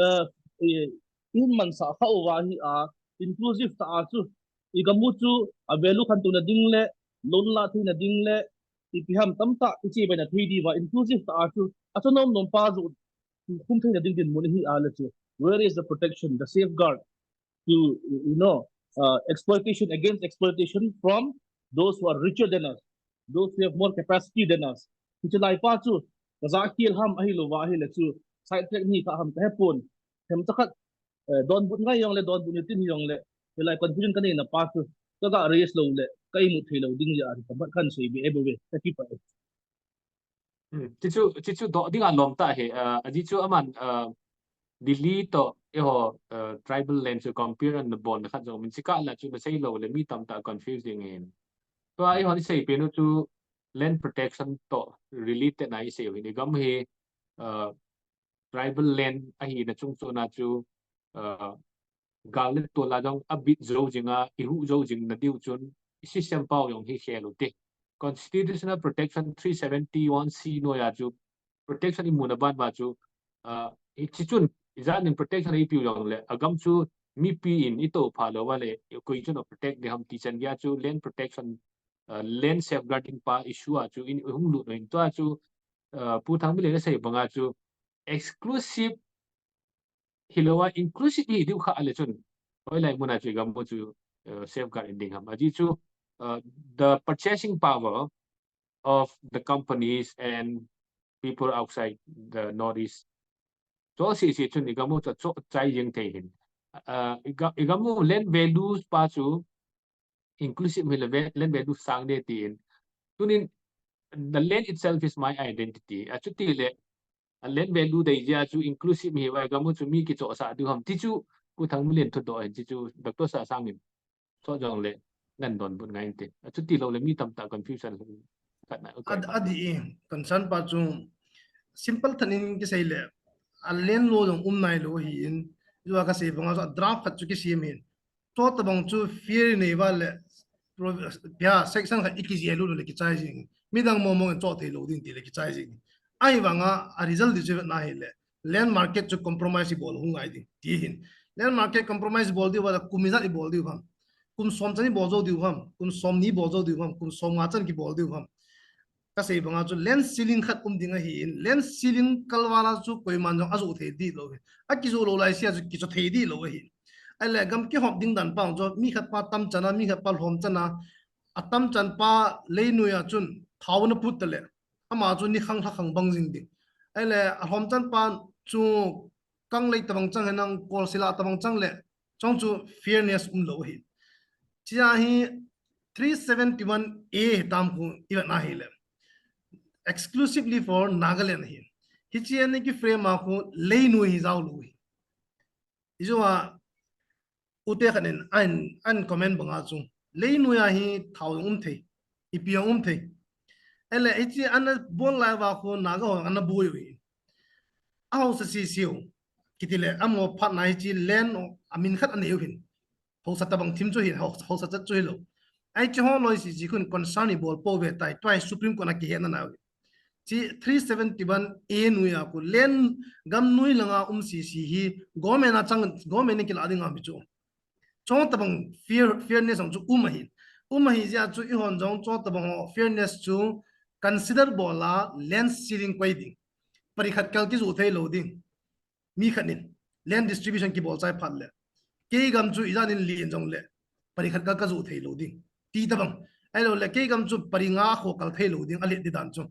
eh, eh, i mansah kha uva hi a, inclusive tah a chu, i gam u chu a value khantouna ding le, loan la theina ding le, ipi ham tamtah i chebaina thei diuva, inclusive tah a chu, achanom nom pa joh khum theina ding dinmun hi ahile chu, where is the protection, the safeguard to, you know, uh, exploitation, against exploitation from those who are richer than us, those who have more capacity than us. Hiche lai pa chu, ka ja khel ham ahilouva ahile chu, side track ni kha ham ka hepon. Themcha khat, eh, donbut ngai jong le, donbut ni tin jong le, hilai confusion ka neina pa chu, ka ga raise lou le, ka imut thei lou ding jeh a, ka mat kan sei be, eh, be, be, ka kipah e. Hmm, chuchu, chuchu doh ding a lom tah hi, ah, ajeh chu aman, ah, Delhi toh, eiho, ah, tribal land chu compare ana bolna khat jong, min chikah la chu na sei lou le mi tamtah confuse ding ahin. Tua eihon i sei pen u chu land protection toh related na i sei u ahin, i gam hi, ah, tribal land ahina chungchon a chu, ah, gal le tol a jong abit jou jing a, i huh jou jing na diu chun, i system pau jong hi khel u te. Constitutional protection three seventy-one C noiya chu protection i muna ban uva chu, ah, hiche chun, ijat nin protection i piu jong le, agam chu mipi in i toupha lou va le, koi chun a protect ding ham ti chan gei a chu land protection, uh, land safeguarding pa issue a chu in hung lut in tua chu, uh, Pu Thangminlen in asei banga chu exclusive hilou a inclusive hi diu kha a le chun hoilai mun a chu i gam u chu, uh, safeguard in ding ham. Ajeh chu, uh, the purchasing power of the companies and people outside the Northeast. Chu seh seh chun i gam u chu chu chai jeng thei hin. Uh, i ga-, i gam u land values pa chu inclusive hi le ve-, land value sang de ti in. Tunin, the land itself is my identity. Achuti le, a land value dei jeh a chu inclusive hi va i gam u chu mi kichohsah diu ham ti chu Pu Thangminlen thudoh hin ti chu Doctor Sahsang in. Chu jong le, ngan donbut ngai inte. Achuti lou le mi tamtah confusion khat na. Ad-, adi, concern pa chu simple tah in kisei le, a land law jong um nailou ahin, jua kasei banga chu a draft khat chu kisem in. Chu tabang chu fair nei va le, pro-, pia section khat i kijih lou le kichai jing. Midang mong mong in choh thei lou ding ti le kichai jing. Ahivanga a result di chu na hi le, land market chu compromise i bol hung ngai ding ti hin. Land market compromise bol diu va le kum ijat i bol diu ham. Kum som chan i bol jou diu ham. Kum som ni bol jou diu ham. Kum som nga chan kibol diu ham. Kasei banga chu land ceiling khat um ding ahin, land ceiling kalval a chu koiman jong ajoh thei di lou ahi. Akijoh lou lai seh a chu kichoh thei di lou ahi. Ahile gam kihop ding dan pa chu mi khat pa tam chan a, mi khat pa lhom chan a, a tam chan pa leinoi a chun thao ana put ta le, ama chu ni khang lha khang bang jing ding. Ahile a lhom chan pa chu kang lei tabang chang henang, kol sila tabang chang le, chong chu fairness um lou ahi. Chia hi three seventy-one A tam khu i vet na hi le, exclusively for Nagaland ahi. Hichi a ni ki frame a khu leinoi hi jao lou ahi. I jo a, u te khat in an, an comment banga chu, leinoi a hi thao um thei, ipi um thei. Ahile hichi ana bol lai va khu Naga ho ana boi u ahi. A haosa sese u, kiti le, amaho phat na hichi land a min khat anei u ahin. Haosa tabang thim chu ahin, hao-, haosa chat chu hilou. Hichi ho loi sese khun concern i bol pou ve tai, tua hi Supreme Court a kihetna na u ahi. Chi three seventy-one A noi a khu land gam noi langa um sese hi government a chang, government in kila ding a mi chu. Chu tabang fair, fairness ang chu um ahi. Um ahi jeh a chu i hon jong chu tabang ho fairness chu consider bol a land ceiling koi ding. Pari khat kal kijoh thei lou ding. Mi khat in land distribution kibol chai phat le, kei gam chu ijat in lien jong le, pari khat kal kajoh thei lou ding. Ti tabang. Ahilou le, kei gam chu pari nga kho kal thei lou ding, alet di dan chu.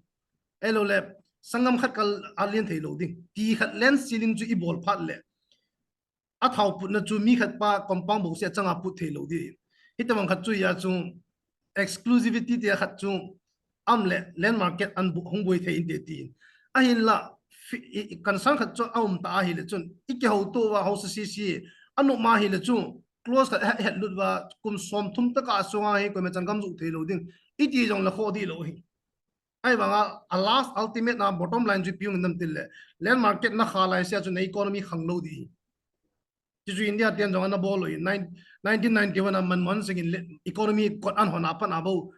Ahilou le, sanggam khat kal alien thei lou ding. Ti khat land ceiling chu i bol phat le, a thao putna chu mi khat pa compound bouseh a chang a put thei lou di. Hitabang khat chu a chu exclusivity ti khat chu um le land market an bu-, hung boi thei inte ti. Ahinla fi-, i, i concern khat chu a um ta ahile chun, i kihouto uva haosa sese, a nop ma ahile chu clause khat het, het lut uva kum som thum tah a sunga hi koima chan gam joh thei lou ding. I ti jong le kho di lou ahi. Ahivanga, a last ultimate na bottom line chu ipi um ham ti le, land market na kha lai seh a chu na economy khang lou di ahi. Chu chu India ten jong ana bol u ahi. Nine-, nineteen ninety-one a Manmohan Singh in le-, economy kot an hon a pat a bou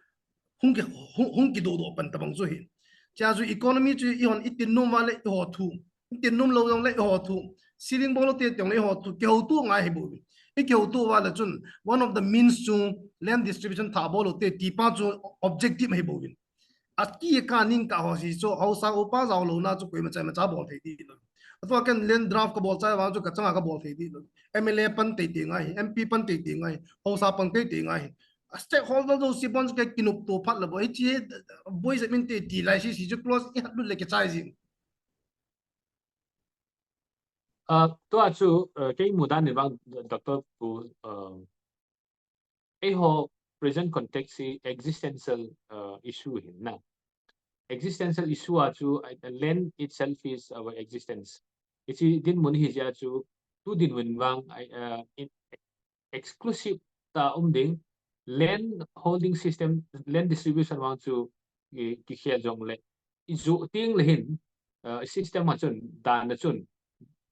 hung ki, hung, hung kidoh doh pan tabang chu ahi. Chu chu economy chu i hon i tin nom uva le i ho thu. I tin nom lou jong le i ho thu. Ceiling bol u te jong le i ho thu. Kihouto ngai ahi bou. I kihouto uva le chun one of the means chu land distribution thah bol u te ti pa chu objective ahi bou. A ki ka ning ka ho sese chu, haosa upa jao louna chu koima chai ma cha bol thei di lou. Atua ken land draft ka bol chai vang chu ka changa ka bol thei di lou. M L A pan tei tei ngai, M P pan tei tei ngai, haosa pan tei tei ngai. A stakeholder jouse bon chu ka kinop to phat le bou. Hichi boi jep inte ti lai sese chu clause i hat lut le kichai jing. Ah, tua chu, eh, kei mudan in vang Doctor Pu, eh, eiho present context hi existential, uh, issue ahin na. Existential issue a chu, uh, land itself is our existence. Hichi dinmun hi jeh a chu, tu dinmun vang, uh, in, exclusive tah a um ding, land holding system, land distribution vang chu, i, kikhel jong le, i joh teng le hin, uh, system a chun, dan a chun,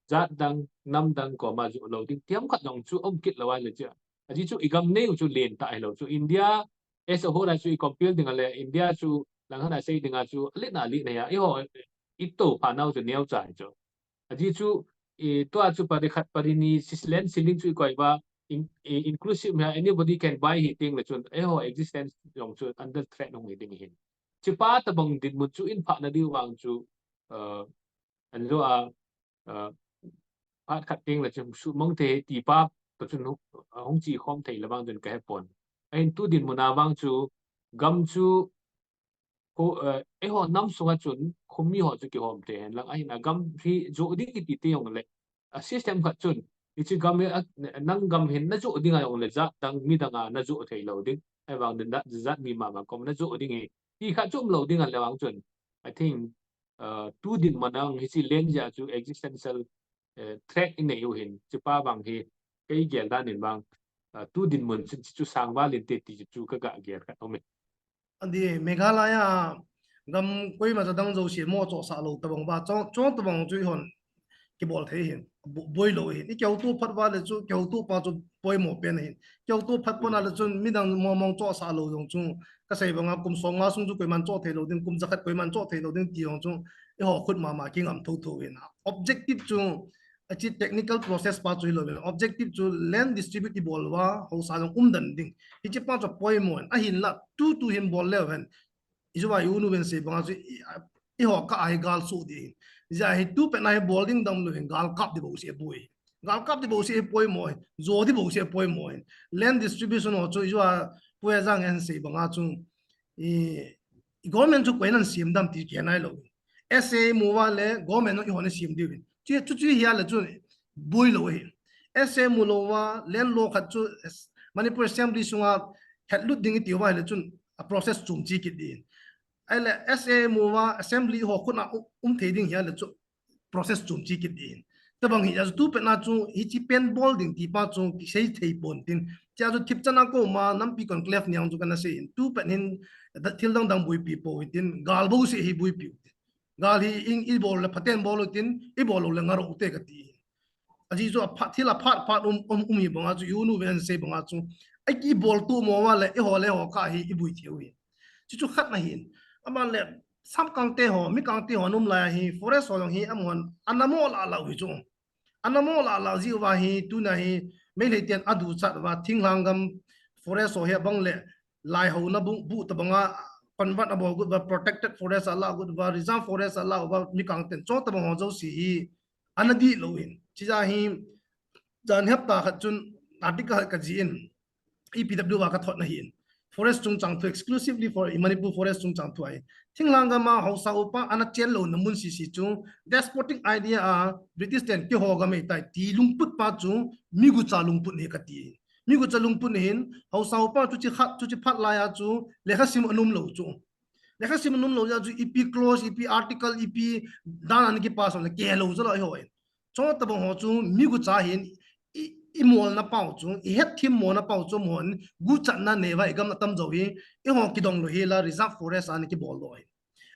jat dang, nam dang koma joh lou ding, tiam khat jong chu um kit lou a le chu. Ajeh chu i gam neo chu len tah hilou chu. India as a whole a chu i compare ding a le, India chu langkhat a sei ding a chu, alet na alet na ahi a, eiho, i toupha nau chu neo cha ahi chu. Ajeh chu, eh, tua chu pari khat pari ni sislen siling chu i koi va, in, eh, inclusive ha, anybody can buy hi ting le chun, eh, ho existence jong chu under threat hung hi ding hin. Chi pa tabang dinmun chu in pha na diu vang chu, uh, an jo a, uh, phat khat ting le chun su mong te ti pa to chun hung, hung chi khom thei le vang chun ka he pon. Ahin tu dinmun a vang chu gam chu ko, eh, eiho nam sunga chun khumi ho chu kihom thei hen lang, ahin a gam hi jo ding kiti te jong le, a system khat chun, hichi gam hi, a, nang gam hin na jo ding a jong le, jat dang mi dang a na jo thei lo ding, ahivang din da, jat mi mama kom na jo ding hi, ti khat chu um lo ding a le vang chun, I think, uh, tu dinmun a hichi len jeh chu existential, eh, threat i nei u hin, chi pa vang hi, kei gel dan in vang, uh, tu dinmun chun chu sang val in te ti chu ka ga gel khat um e. Adi, Meghalaya gam koima cha dang jouse mo chohsah lou tabang ba, chong, chong tabang chu ihon kibol thei hin, bo-, boi lou hin. I kihouto phat uva le chu, kihouto pa chu poimo pen hin. Kihouto phat pon a le chun midang mo mong chohsah lou jong chu, ka sei banga kum som nga sung chu koiman choh thei lou ding, kum jakhat koiman choh thei lou ding ti jong chu, eiho khut mama kingam thotho hin. Objective chu, achi technical process pa chu hilou hin. Objective chu land distribute i bol uva, haosa jong um den ding. Hichi pa chu poimo hin. Ahinla, tu tu hin bol leu hen. I chu va i u nu ven sei banga chu i, i, eiho kah a hi gal soh ding hin. Hijeh a hi tu pet na hi bol ding dam lou hin, gal kap di bouseh boi. Gal kap di bouseh hi poimo hin. Jo di bouseh poimo hin. Land distribution ho chu i chu va Pu Hejang in sei banga chu, i, i government chu koi nan siam dam ti kei nai lou hin. S A mu uva le government jong eihon i siam diu hin. Chu, chu, chu hi a le chu boi lou hin. S A mu lou uva land law khat chu Manipur Assembly sunga hetlut ding i ti uva le chun a process chom chi kit ding hin. Ahile S A mu uva Assembly ho khut a u-, um thei ding hi a le chu process chom chi kit ding hin. Tabang hi a chu tu pet na chu hichi pen bol ding ti pa chu kisei thei pon tin. Chia chu thip chan a ko ma nampi conclave niang chu kana sei hin. Tu pet hin da-, thil dang dang boipi pou hin tin gal bouseh hi boipi u tin. Gal hi ing i bol le phaten bol u tin, i bol lou le ngarou te kati hin. Aji chu a phat, thil a phat phat um, um, um hi banga chu, i u nu ven sei banga chu, a kibol tu mo uva le, eiho le eiho kah hi i boi thei u hin. Chu chu khat na hin. Aban le, Sapkang te ho, Mikang te ho num lai a hi, forest ho jong hi, amahon, ana mo lah lah u hi chu. Ana mo lah lah jeh uva hi, tuna hi, Meitei ten a duchat uva, thinglhang gam forest ho hi abang le, lai ho na bu, bu tabanga, convert a bol got uva, protected forest a lah got uva, reserve forest a lah uva, Mikang ten, chu tabang ho jouse hi, ana dih lou hin. Chija hi, jan hepta khat chun, article khat ka jih in, E P W a ka thot na hin. Forest chungchang thu exclusively for Manipur forest chungchang thu ahi. Thinglhang gam a haosa upa ana chen lou na mun sisi chu despotic idea a British ten keiho gam ahitai ti lungput pa chu migucha lungput ahi kati. Migucha lungput ahin haosa upa chu chi khat chu chi phat lai a chu lekha sim anum lou chu. Lekha sim anum lou jeh chu ipi clause, ipi article, ipi dan a ana kipass le kei lou chu lou eiho in. Chu tabang ho chu migucha hin i, i molna pau chu, i hetthemmo na pau chu amahon guchatna nei uva i gam atam jo hi, eiho kidong lou hi la reserve forest a ana kibol lou hi.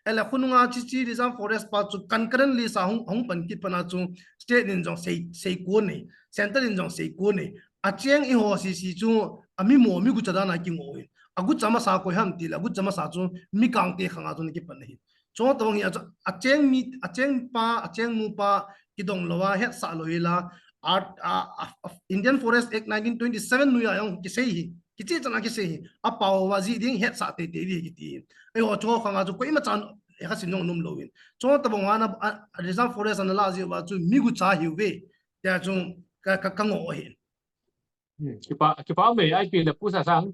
Ahile khonunga chi chi reserve forest pa chu concurrently sa hung, hung pan kit pan a chu state in jong sei, sei kon nei, centre in jong sei kon nei. Acheng eiho sisi chu ami mo migucha dan a kingoh hi. Agucha masa koi ham ti le, agucha masa chu Mikang te khang a chu ana kipan hi. Chu tabang hi a chu, acheng mi, acheng pa, acheng nu pa, kidong lou a, hetsah lou hi la, art, a, a, a, Indian Forest Act nineteen twenty-seven noiya jong kisei hi, kiche chan a kisei hi, a pao uva jih ding hetsah teitei ding kiti. Eiho chu khang a chu koima chan, lekha sim jong anum lou hin. Chu tabang a na, a, a reserve forest ana lah jeh uva chu migucha hiuve, tia chu ka, ka, ka ngoh hi. Hmm, kipa, kipa um e, I P le Pu Sasang,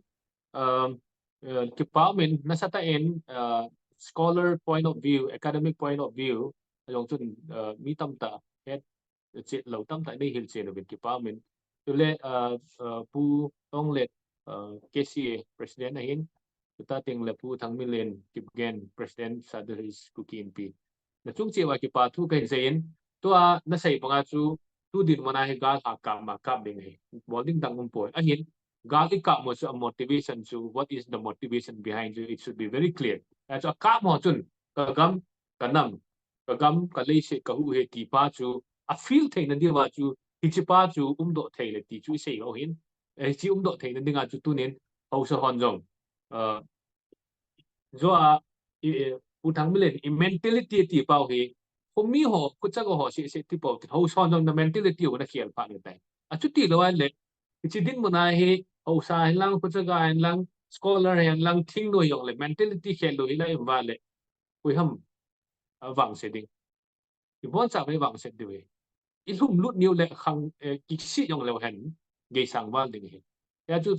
um, uh, kipa um in, nasatah in, uh, scholar point of view, academic point of view, ajong chun, uh, mi tamtah, het, chet lou tamtah nei hilchen uvin kipa um in. Chule, uh, uh, Pu Tonglet, uh, K C A President ahin, Tuta teng le Pu Thangminlen Kipgen, President, Sadar Hills Kuki Inpi. Na chung cheh uva kipa thu kahin sei in, tua na sei banga chu, tu dinmun a hi gal ha kap ma kap ding ahi. Bol ding dang um poi. Ahin, gal i kap mo chu a motivation chu, what is the motivation behind you? It should be very clear. Achu a kap mo chun, ka gam, ka nam, ka gam, ka leiset, ka hu he ti pa chu, a feel theina diuva chu, hichi pa chu umdoh thei le ti chu i sei ho hin. Eh, hichi umdoh theina dinga chu tunin, haosa hon jong. Uh, jo a, i, i, Pu Thangminlen, i mentality ti pau hi, khomi ho, khuchaga ho sese ti pou tin, haosa jong na mentality ho na khel pha ni tai. Achuti lou a le, hiche dinmun a hi, haosa hen lang, khuchaga hen lang, scholar hen lang, thingnoi jong le, mentality khel lou hi la im va le, koi ham, a vangse ding. Iboncha ve vangse diu hi. I lhum lut niu le khang, eh, kisi jong leu hen, geisang val ding hi. Ya chu,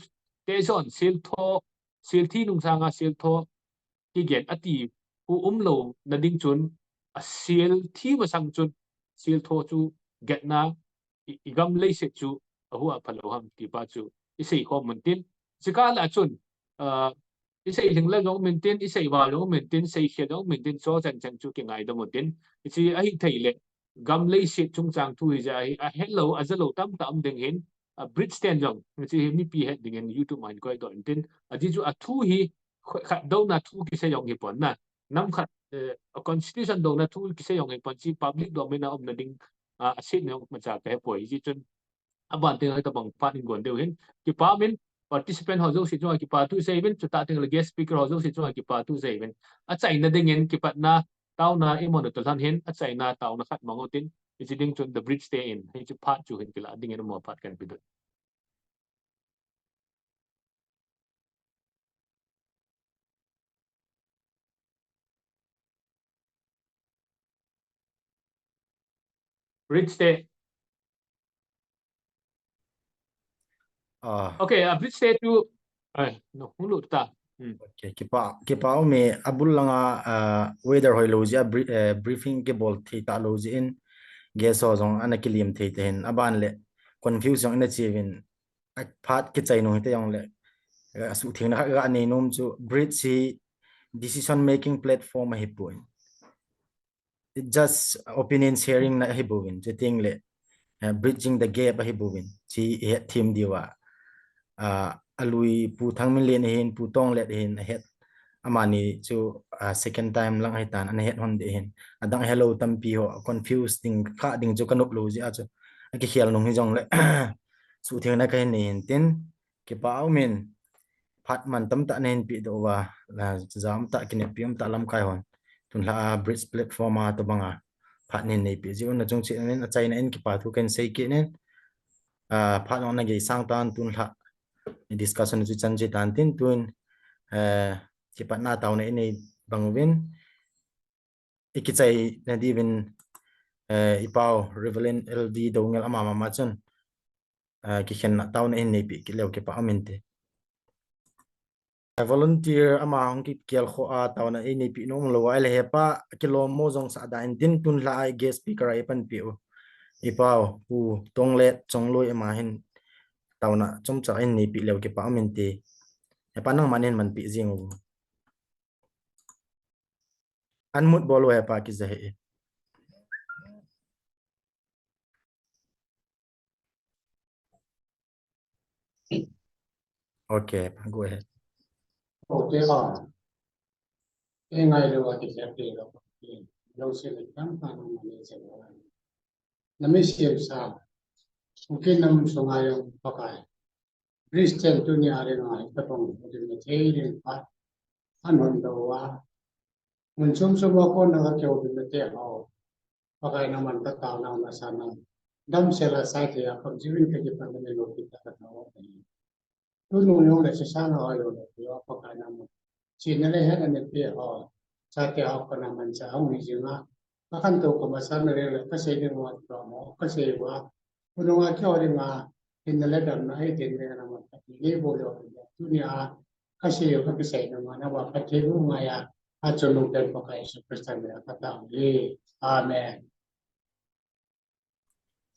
te jon, sil tho, sil thi nung sanga sil tho, kigen ati, u um lou na ding chun, a sil thi masang chun, sil tho chu, getna, i, i gam leiset chu, a hu a phalou ham, ti pa chu, i sei khom mun tin. Chika la chun, ah, i sei lhing la jong min tin, i sei val jong min tin, sei khel jong min tin, so chan chan chu kingai dam u tin. I chi a hi thei le, gam leiset chungchang thu hi ja hi, a het lou, a ja lou tamtah um ding hin, a bridge ten jong, i chi hi mipi het ding hin YouTube ma hin koi doh in tin, a ji chu a thu hi, kho-, khat douna thu kisei jong hi pon na. Nam khat, eh, a constitution douna thu kisei jong hi pon chi public domain a um na ding, a, a sit na jong ma cha ka he poi. Ji chun, a ban teng a tabang phat in gon deu hin. Kipa min, participant ho jouse chunga kipa thu sei vin, chuta teng le guest speaker ho jouse chunga kipa thu sei vin. A chaina ding in kipatna, taona i mon u ta lhan hin, a chaina taona khat mang u tin, i chi ding chun the bridge te in, hi chi phat chu hin kila ding in mo phat kan pi dut. Bridge te. Ah. Okay, a bridge te tu. Ai, no, hung lut ta. Hmm. Okay, kipa, kipa um e, a bul langa, ah, weather hoi lou jeh a bri-, eh, briefing kibol thei ta lou jeh in, guest ho jong ana kilim thei te hin, a ban le confuse jong ina chi vin, a phat kichai nung hite jong le, eh, a suhthengna khat ga nei nom chu, bridge hi decision making platform ahi poi. It just opinion sharing na ahi bouvin, chuteng le, eh, bridging the gap ahi bouvin, chi i het them diu a. Ah, a lui Pu Thangminlen ahin, Pu Tonglet ahin, a het. Amani chu, ah, second time lang ahi tan, ana het hon ding ahin. Adang helou tampi ho, confuse ding, kha ding chu ka nop lou jeh a chu. A kikhel nung hi jong le, suhthengna ka hin nei hin tin, kipa um in, phat man tamtah na hin pe doh uva, la, jam tah, kineppi um tah lamkai hon. Tun lha a bridge platform a tobang a phat na hin nei pe jeh un, na chung cheh in, a chaina in kipa thu ka hin sei kit in, ah, phat jong na gei sang tan, tun lha discussion chu chan cheh tan tin, tun, eh, kipatna taona i nei bang uvin, i kichai na diuvin, eh, i pau Reverend L D Doungel ama mama chun, eh, kikhenna taona in nei pe kit leu kipa um inte. Eh, volunteer ama hung kikhel kho a taona in nei pe nom lou a le hepa kilom mo jong sa da in tin tun lha a guest speaker a i pan pe u. I pau Pu Tonglet Chongloi ama hin taona chomcha in nei pe leu kipa um inte. Hepa nangman in man pe jing u. Unmute bol u hepa kija hih e. Okay, go ahead. Okay, ah. Eh, ngailu a kija hih e. Lo se le tam pa no ma le se lo. Na mi siam sa. Okay, nam sunga jong Pakai. Christian tunia dinga, hitobang, hiding na thei ding phat. An hon dou a. Mun chom chom a kona ka kihoulimna te ho. Pakai nangman ka taona masa na. Damsel a sai thei a, pang jiuvin ka kipan na lo kita ka taona. Tunu jong le sisa na ho jong le, Pakai nangman. Chena le hetna neipeh ho. Chate ho kona manchah hung hi jing a. Ka khantou ka masang na le le ka sei ding uva, ka sei uva. Khonung a kihou ding a, hinna le damna, ei tin le na man ka ti le bol uva. Tunia ka sei u ka kisei na man a va Pathen u ngai a, achungnung pen Pakai Jesu Christa min a ka tao e. Amen.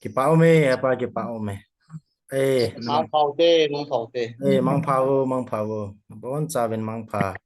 Kipa um e, hepa kipa um e. Eh, mangpha u te, mangpha u te. Eh, mangpha u, mangpha u. Boncha uvin mangpha.